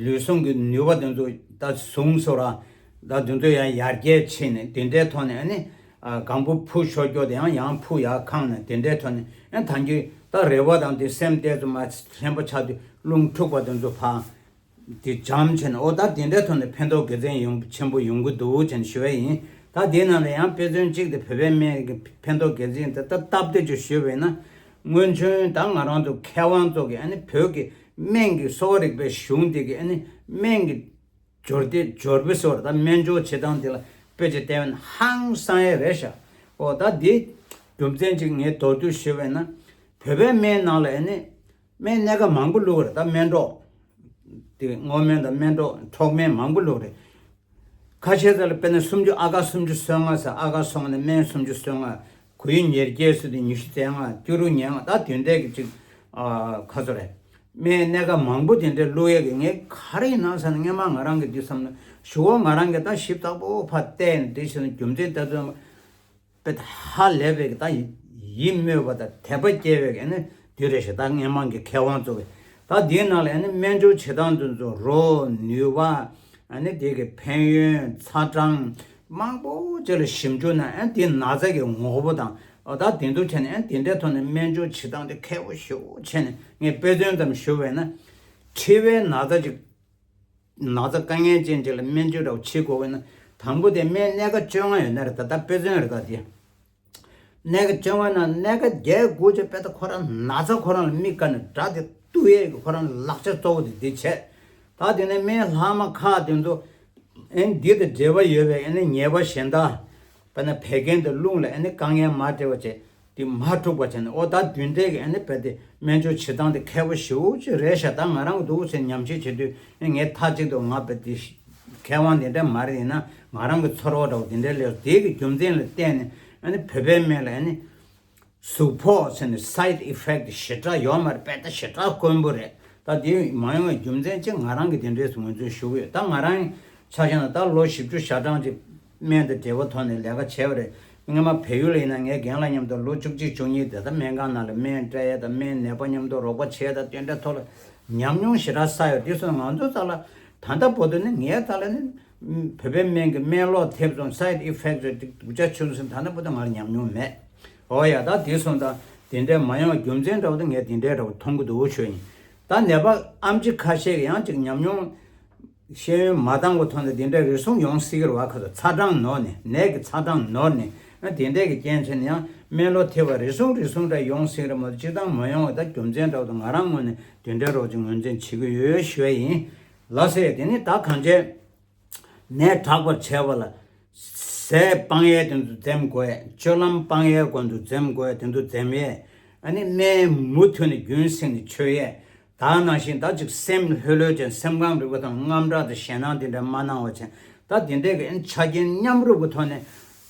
ལུས་ཟུངས་ཀྱི་ནུས་པ་དེ་ཚོ་ད་ཟུངས་སོ་ར་ད་དེ་ཚོ་ཡང་ཡར་རྒྱས་ཕྱིན་ནས་དེ་འདྲའི་ཐོག་ནས་ཨ་ནི་ཨ་གང་པོ་བུ་ཤོར་རྒྱུ་དེ་ཡང་ཡང་བུ་ཡར་འཁང་ནས་དེ་འདྲའི་ཐོག་ནས་ཨ་ཐང་གི་ད་རེ་བ་དང་དེ་སེམས་གཏད་དུ་མ་ལྷན་པོ་ཆགས་དུས་རླུང་འཁྲུག་པ་དེ་ཚོ་ཕར། དེ་འཇམ་བྱས་ནས་ཨོ་ད་དེ་འདྲའི་ཐོག་ནས་ཕན་ཐོགས་དགེ་མཚན་ཡོང་ཆེན་པོ་ཡོང་གི་འདུག་ཅེས་ཞུ་བ་ཡིན། ད་དེའི་ནང་ལ་ཡང་དཔེ་མཚོན་གཅིག་དེ་བོད་པའི་སྨན་གྱི་ཕན་ཐོགས་དགེ་མཚན་དེ་ད་སྟབས་བདེ་ཅིག་ཞུས་པ་ཡིན་ན། སྔོན་བྱོན་ད་ང་རང་ཚོ་མཁས་དབང་ཚོ་གིས་ཨ་ནི་བོད་ཀྱི་སྨན་གྱི་གསོ་བ་རིག་པའི་གཞུང་དེ་གི་ཨ་ནི་སྨན་གྱི་སྦྱོར་སྡེ་སྦྱོར་དཔེ་སོགས་ད་སྨན་སྦྱོར་བྱེད་སྟངས་དེ་ལ་དཔེ་ཅིག་བལྟས་པ་ན་ཧང་སང་ཡས་རེད་ཤག་ཨོ་ད་དེ་རྒྱུ་མཚན་གཅིག་ངས་མདོར་བསྡུས་ཞུས་པ་ཡིན་ན། བོད་པའི་སྨན་ནང་ལ་ཨ་ནི་སྨན་སྣ་ཁ་མང་པོ་བླུགས་རེད། ད་སྨན་གྲོགས་དེ་སྔོ་སྨན་དང་སྨན་གྲོགས་འཕྲོག་སྨན་མང་པོ་བླུགས་རེད། ཁ་ཤས་ཚོ་ལ་དཔེར་ན་སུམ་ཅུ་ཨ་ཀ་སུམ་ཅུ་སོ་ལྔ་ཟེར། ཨ་ཀ་སོ་ལྔ་ནས་སྨན་སུམ་ཅུ་སོ་ལྔ། གོ་ཡུ་ཉེར་བརྒྱད་ཟེར་དུས་ཉི་ཤུ་རྩ་ལྔ་ཏི་རུ་ཉེར་ལྔ་ད་དེ་འདྲས་ཀྱི་ཅིག་ཨ་ཁ་ཚོ་རེད། སྨན་སྣ་ཁ་མང་པོ་དེ་འདྲས་བླུགས་ཡས་ཀྱི་ངས་ག་རེ་ཡིན་ན་བསམ་ན་སྔོན་མ་ང་རང་གི་དུས་བསམ་ན་ཞུ་བ་ང་རང་གི་ད་ཞིབ་ཚགས་པོ་ཕར་བལྟས་ནས་དེ་བྱས་ན་རྒྱུ་མཚན་ལྟ་དུས། དཔེ་ཧ་ལས་པའི་ད་ཡིད་སྨོན་པ་དང་དད་པ་སྐྱེ་བའི་ཨ་ནི་དུས་རེ་ཞིག་ད་སྔོན་མ་གི་མཁས་དབང་ཚོ་གི་ད་དེའི་ནང་ལ་ཨ་ནི་སྨན་སྦྱོར་བྱེད་སྟངས་དེ་ཚོ་རོ་ནུས་པ་ཨ་ནི་དེ་གི་ཕན་ཡོན་ཚ་གྲང་མང་པོ་ཅིག་ལ་ཞིབ་འཇུག་ན་ཨ་དེ་ན་ཚ་གི་ངོ་བོ་དང་ཨ་ད་དེ་ཚོ་བྱས་ནས་ཨ་དེ་འདྲའི་ཐོག་ནས་སྨན་སྦྱོར་བྱེད་སྟངས་དེ་མཁས་པོ་ཞེ་པོ་བྱས་ནས་ངས་དཔེ་མཚོན་ཙམ་ཞུ་བས་ན་མཁྲིས་པའི་ན་ཚ་ཅིག་ན་ཚ་དཀའ་ངལ་ཅན་ཅིག་ལ་སྨན་བཅོས་འདྲ་བོ་བྱེད་དགོས་པ་ཡིན་ན་དང་པོ་དེ་སྨན་སྣ་ཁ་བཅོ་ལྔ་ཡོད་ན་རེད། ད་ལྟ་དཔེ་མཚོན་རེད། ད་དེ་སྣ་ཁ་བཅོ་ལྔ་ནང་སྣ་ཁ་བརྒྱད་དགུ་ཅིག་དཔེ་ད་ཁོ་རང་ན་ཚ་ཁོ་རང་ལ་དམིགས་ཀ་ནས་དགྲ་དེ་གཏུག་ཡས་ཀྱི་ཁོ་རང་ལག་ཆ་གཙོ་བོ་དེ་དེ་བྱས། ད་དེ་ནས་སྨན་ལྷག་མ་ཁག་དེ་ཚོ་ཨེ་འདི་དང་འབྲེལ་བ་ཡོད་པའི་ཨེ་ནི་ཉེས་པ་གཞན་དག་དཔེར་ན་བད་ཀན་དང་རླུང་ལ་ཨེ་ནི་དཀའ་ངལ་མ་འཕྲད་པ་བྱས། དེ་མ་འཁྲུགས་པ་བྱས་ནས་ཨོ་ད་བདུན་ཕྲག་གི་ཨ་ནི་བས་དེ་སྨན་བཅོས་བྱེད་སྟངས་དེ་མཁས་པོ་ཞེ་པོ་ཅིག་རེད་ཤག་ད་ང་རང་གི་འདུག་ཟེར་ཉམས་ཞིབ་བྱེད་དུས་ངས་མཐའ་གཅིག་ཏུ་ང་བས་དེ་མཁས་དབང་དེ་འདྲ་མ་རེད། ཡིན་ན་ང་རང་གི་ཚོར་བ་འདྲ་བོ་དེ་འདྲ་སླེབས། དེ་གི་རྒྱུ་མཚན་ལ་བརྟེན་ནས་ཨ་ནི་བོད་པའི་སྨན་ལ་ཨ་ནི་ཟུག་ཕོག་ཟེར་ནས་side effect་ཞེ་དྲག་ཡོད་མ་རེད། དཔེ་ད་ཞེ་དྲག་དཀོན་པོ་རེད། ད་དེ་མ་ཡོང་བའི་རྒྱུ་མཚན་ཅིག་ང་རང་གི་དེ་འདྲས་ངོས་འཛིན་ཞུ་གི་ཡོད། ད་ང་རང་ཆ་བཞག་ན་ད་ལོ་བཞི་བཅུ་ཞེ་གྲངས་ཅིག་ སྨན་དང་འབྲེལ་བ་ཐོག་ནས་ལས་ཀ་བྱས་པ་རེད། སྔོན་མ་བལ་ཡུལ་ལ་ཡིན་ན་ངའི་རྒན་ལགས་མཉམ་དུ་ལོ་བཅུ་གཅིག་བཅུ་གཉིས་དེ་ད་སྨན་ཁང་ནང་ལ་སྨན་སྤྲད་ཡས་དང་སྨན་ནད་པ་མཉམ་དུ་རོགས་པ་བྱས་དང་དེ་འདྲའི་ཐོག་ལ་ཉམས་མྱོང་ཞེ་དྲག་བསགས་ཡོད། དེ་སོང་ང་ཚོ་རྩ་ལ་ད་ལྟ་བར་དུ་ནི་ངའི་རྩ་ལ་ནི་བོད་པའི་སྨན་གྱི་སྨན་ལོག་ཐེབས་སོང་side effect་རེད་སྡུག་ཅག་ཆུང་སོང་ད་ལྟ་བར་དུ་ང་ལ་ཉམས་མྱོང་མེད། ཨོ་ཡ་ད་དེ་སོང་ད་དེ་འདྲའི་མ་ཡོང་རྒྱུ་མཚན་འདྲ་བོ་ད་ངས་དེ་འདྲའི་འདྲ་བོ་མཐོང་གི་འདུག་ཞུ་ཡིན། ད་ནད་པ་ཨེམ་ཆི་ཁ་ཤས་ཀྱི་ཡང་ཅིག་ཉམས་མྱོང་ཤེས་ཡོན་མ་འདང་བའི་ཐོག་ནས་དེ་འདྲའི་རེ་ཟུང་ཡོང་སྲིད་ཀྱི་རེད་བ། ཁ་ཚ་ཚ་གྲང་ནོར་ནས་ནད་ཀྱི་ཚ་གྲང་ནོར་ནས་ཨ་དེ་འདྲའི་གི་རྐྱེན་བྱས་ནས་ཡང་སྨན་ལོག་ཐེབས་པ་རེ་ཟུང་རེ་ཟུང་འདྲ་ཡོང་སྲིད་ཀྱི་རེད་མ་གཏོགས་སྤྱིར་བཏང་མ་ཡོང་བ་ད་རྒྱུ་མཚན་འདྲ་བོ་ད་ང་རང་ངོས་ནས་དེ་འདྲའི་རོགས་ཀྱི་ངོས་འཛིན་བྱེད་ཀྱི་ཡོད་ཞུ་ཡ་ཡིན། ལགས་སེ། དེ་ནི་ད་གང་བྱས། ནད་དྲག་པར་བྱས་པ་ལ། ཟས་སྤང་ཡས་དེ་ཚོ་འཛེམ་དགོས། སྤྱོད་ལམ་སྤང་ཡས་དེ་ཚོ་འཛེམ་དགོས། དེ་ཚོ་འཛེམ་ཡས། ཨ་ནི་སྨན་མུ་མཐུད་ནས་རྒྱུན་བསྲིངས་ནས་མཆོད་ཡས། ད་ནང་བཞིན་ད་ཅིག་སེམས་ལྷོད་ལྷོད་བྱས་སེམས་ཁམས་རིག་པ་དང་དངངས་སྐྲག་དང་ཞེད་སྣང་དེ་འདྲ་མ་གནང་བ་བྱས། ད་དེ་འདྲའི་གི་ཨ་ནི་ཆ་རྐྱེན་མཉམ་རུབ་ཀྱི་ཐོག་ནས་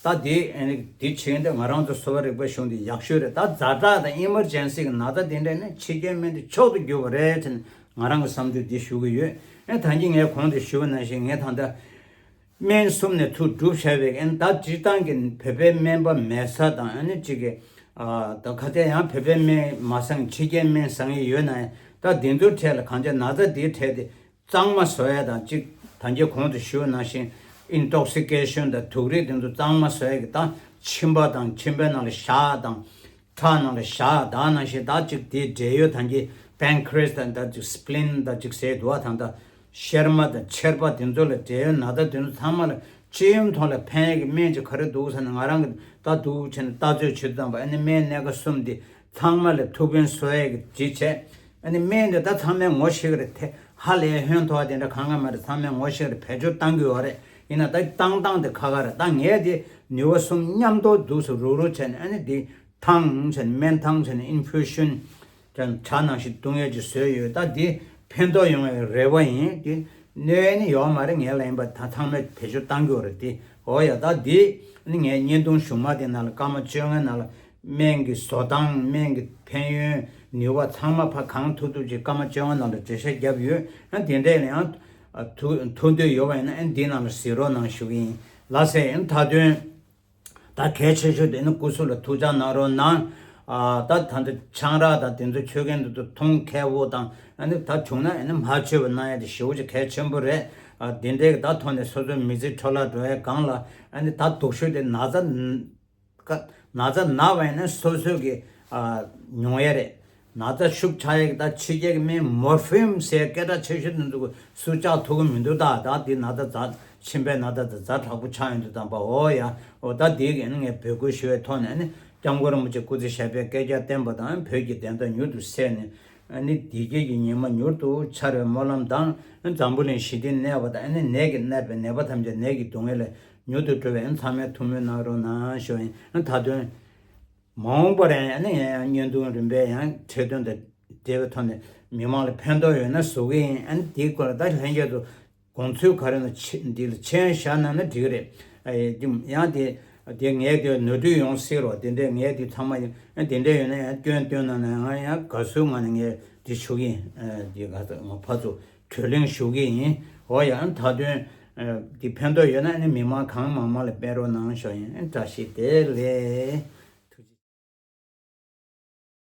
ད་དེ་ཨ་ནི་དེ་བྱེད་ཀྱིན་དེ་ང་རང་ཚོ་གསོ་བ་རིག་པའི་གཞུང་དེ་ཡག་ཤོས་རེད། ད་ཛ་དྲག་དང་ཨི་མར་ཇེན་སི་གི་ན་ཚ་དེ་འདྲ་ནི་ཕྱི་རྒྱལ་སྨན་དེ་མཆོག་ཏུ་གྱུར་པ་རེད་ཅེས་ང་རང་གི་བསམ་ཚུལ་འདི་ཞུ་གི་ཡོད། ཨ་ད་གིན་ངས་གོང་དུ་ཞུ་བ་ནང་བཞིན་ངས་ད་ལྟ། སྨན་གསུམ་ནས་ཚུར་གྲུབ་བྱས་པའི་ཨན་ད་སྤྱིར་བཏང་གི་བོད་པའི་སྨན་པ་མེད་ས་དང་ཨ་ནི་གཅིག་གི་ཨ་ད་ག་དེ་ཡང་བོད་པའི་སྨན་མ་བཟང་ཕྱི་རྒྱལ་སྨན་བཟང་ཡི་ཡོད་ན་ཡང་ད་འདི་ཚོའི་གྲས་ལ་གང་ཅི་ན་ཚ་འདིའི་གྲས་དེ་གཙང་མ་བཟོ་ཡ་དང་གཅིག་ད་གིན་གོང་དུ་ཞུས་པ་ནང་བཞིན་ཨིན་ཊོག་སི་ཀེ་ཤན་དང་དུག་རིགས་དེ་ཚོ་གཙང་མ་བཟོ་ཡ་གི་ད་མཆིན་པ་དང་མཆིན་པའི་ནང་ལ་ཞག་དང་། ཁྲག་ནང་ལ་བཞག་ད་ནང་བཞིན་ད་ཅིག་དེའི་འབྲེལ་ཡོད་ད་གིན་པན་ཁི་རེ་སི་དང་ད་ཅིག་སི་པི་ལིན་ད་ཅིག་ཟེར་འདུག་བ། ད་ད་གཤེར་མ་དང་མཆེར་པ་དེ་ཚོ་ལ་འབྲེལ་ཡོད་ན་ད་དེ་ཚོ་ཚང་མ་ལ་སྤྱི་ཡོངས་ཐོག་ལ་ཕན་ཡག་གི་སྨན་ཅིག་ག་རེ་འདུག་ཟེར་ན་ང་རང་གི་ད་འདུག་བྱས་ནས་ལྟ་ཚོད་བྱེད་དུས་ཙམ་པ་ཨ་ནི་སྨན་སྣ་ཁ་གསུམ་འདི་ཚང་མ་ལ་ཐུགས་ཕན་གསོ་ཡག་གི་ཅིག་བྱས། ཨ་ནི་སྨན་འདི་ད་ཚང་མས་ངོ་ཤེས་ཀྱི་རེད་དེ་ཧ་ལས་ཧོན་ཐོག་དེ་འདྲ་གང་ག་མ་རེད། ཚང་མས་ངོ་ཤེས་ཀྱི་རེད། བེད་སྤྱོད་གཏང་གི་ཡོད་རེད། ཡིན་ན་ད་གཏང་སྟངས་དེ་ཁ་ཁ་རེད། ད་ངས་དེ་ནུས་པ་གསུམ་མཉམ་དུ་འདུག་སེ་རུག་རུག་བྱས་ནས་ཨ་ནི་དེ། ཐང་བྱས་ནས་སྨན་ཐང་བྱས་ནས་ཨིན་ཕུ་ཤན་བྱས་ནས་ཇ་ནང་བཞིན་བཏུང་ཡས་ཀྱི་བཟོས་ཡོད། ད་འདི་ཕན་ཐོགས་ཡོང་བའི་རེ་བ་ཡིན། འདི་གནོད་ཡས་ནི་ཡོད་མ་རེད། ངས་ལབ་ཡིན་པ་ད་ཚང་མས་བེད་སྤྱོད་གཏང་གི་ཡོད་རེད། འདི་འོ་ཡ་ད་འདི་ནི་ངས་བརྙན་ཐུང་གཞུག་མ་དེ་ནང་ལ་སྐར་མ་བཅོ་ལྔའི་ནང་ལ་སྨན་གྱི་བཟོ་སྟངས་སྨན་གྱི་ཕན་ཡོན་ནུས་པ་ཚང་མ་ཕ་གང་ཐུབ་ཐུབ་ཅིག་སྐར་མ་བཅོ་ལྔའི་ནང་ལ་འགྲེལ་བཤད་བརྒྱབ་ཡོད། ཨ་དེ་འདྲས་ལ་ཡང་ཐུགས་ཐུགས་འདོད་ཡོད་པ་ཡིན་ན་ཨ་འདི་ནང་ལ་གཟིགས་རོགས་གནང་ཞུ་གི་ཡིན། ལགས་སེ། ཨ་མཐའ་དོན། ད་གལ་ཆེ་ཤོས་དེ་ནི་སྐུ་གཟུགས་ལ་ཐུགས་ཅག་གནང་རོགས་གནང་། ཨ་ད་ད་འདི་ཆང་རག་དང་དེ་ཚོ་མཆོད་མཁན་དེ་ཚོ་འཐུང་ཁེ་བོ་དང་ཨ་ནི་ད་བྱུང་ན་ཨ་ནི་མ་མཆོད་པ་གནང་ཡ་དེ་ཞེ་པོ་ཅིག་གལ་ཆེན་པོ་རེད། ཨ་དེ་འདྲའི་གི་ད་ཐོག་ནས་སོ་སོའི་མི་ཚེ་འཕྲོ་བརླག་འགྲོ་ཡ་སྒང་ལ་ཨ་ནི་ད་སྡུག་ཤོས་དེ་ན་ཚ་ན་ཚ་ན་བ་ཡིན་ན་སོ་སོའི་གི་ཨ་མྱོང་ཡ་རེད། ན་ཚ་ཤུགས་ཆག་ཡག་གི་ད་ཕྱི་རྒྱལ་གྱི་སྨན་མོར་ཕིན་ཟེར་སྐད་གྲགས་ཆེ་ཤོས་དེ་ཚོ་གི་སུ་བཅག་ཐུབ་ཀྱི་མི་འདུག་ད་ད་འདི་ན་ཚ་ཛ་མཆིན་པའི་ན་ཚ་དེ་ཛ་དྲག་པོ་ཆགས་ཡོང་དུས་ཙམ་པ་འོ་ཡ་འོ་ད་འདི་གི་ནི་ངས་འབོད་སྐུལ་ཞུ་བའི་ཐོག་ནས་ནི་སྐྱབས་མགོན་རིན་པོ་ཆེ་སྐུ་ཚེ་ཞབས་པད་བསྐལ་བརྒྱར་བརྟན་པ་དང་བོད་ཀྱི་བདེན་མཐའ་མྱུར་དུ་གསལ་ནས་ནི་བདེ་སྐྱིད་ཀྱི་ཉི་མ་མྱུར་དུ་འཆར་བའི་སྨོན་ལམ་དང་འཛམ་བུ་གླིང་ཞི་བདེའི་གནས་པ་དང་ནི་ནད་ཀྱིས་གནས་པའི་ནད་པ་ཐམས་ཅད་ནད་ཀྱི་སྡུག་བསྔལ་ལས་མྱུར་དུ་གྲོལ་བའི་ཚང་མས་ཐུགས་སྨོན་གནང་རོགས་གནང་ཞུ་ཡིན། མཐའ་དོན། མ་འོངས་པར་ཡང་ཨ་ནི་ཡང་བརྙན་ཐུང་རིམ་པས་ཡང་འཁྲབ་སྟོན་དང་འབྲེལ་བའི་ཐོག་ནས་མི་མང་ལ་ཕན་ཐོགས་ཡོད་ན་བཟོ་གི་ཡིན། ཨ་ནི་དེའི་སྐོར་ལ་ད་ལྷན་རྒྱས་ཚོ་དགོངས་ཚུལ་ག་རེ་ན་འདི་ལ་མཆན་བཞག་གནང་ན་འགྲིག་གི་རེད། ཨ་ཡང་དེ་དེ་ངས་དེ་ནོར་འཁྲུལ་ཡོང་སྲིད་རོགས། དེ་འདྲས་ངས་དེ་ཚང་མ་ཡིན། ཨ་དེ་འདྲས་ཡོད་ན་ཡང་སྐྱོན་བཏོན་གནང་ན་ཡང་ཡང་དགའ་བསུའི་ངང་ནས་ངས་དེ་ཞུ་གི་ཡིན། ཨ་དེ་ག་ཚོད་ང་ཕར་ཚུར་གྲོས་གླེང་ཞུ་གི་ཡིན། འོ་ཡ་མཐའ་དོན་འདི་ཕན་ཐོགས་ཡོད་ན་ནི་མི་མང་གང་མང་མང་ལ་སྤེལ་རོགས་གནང་ཞུ་ཡིན། བཀྲ་ཤིས་བདེ་ལེགས།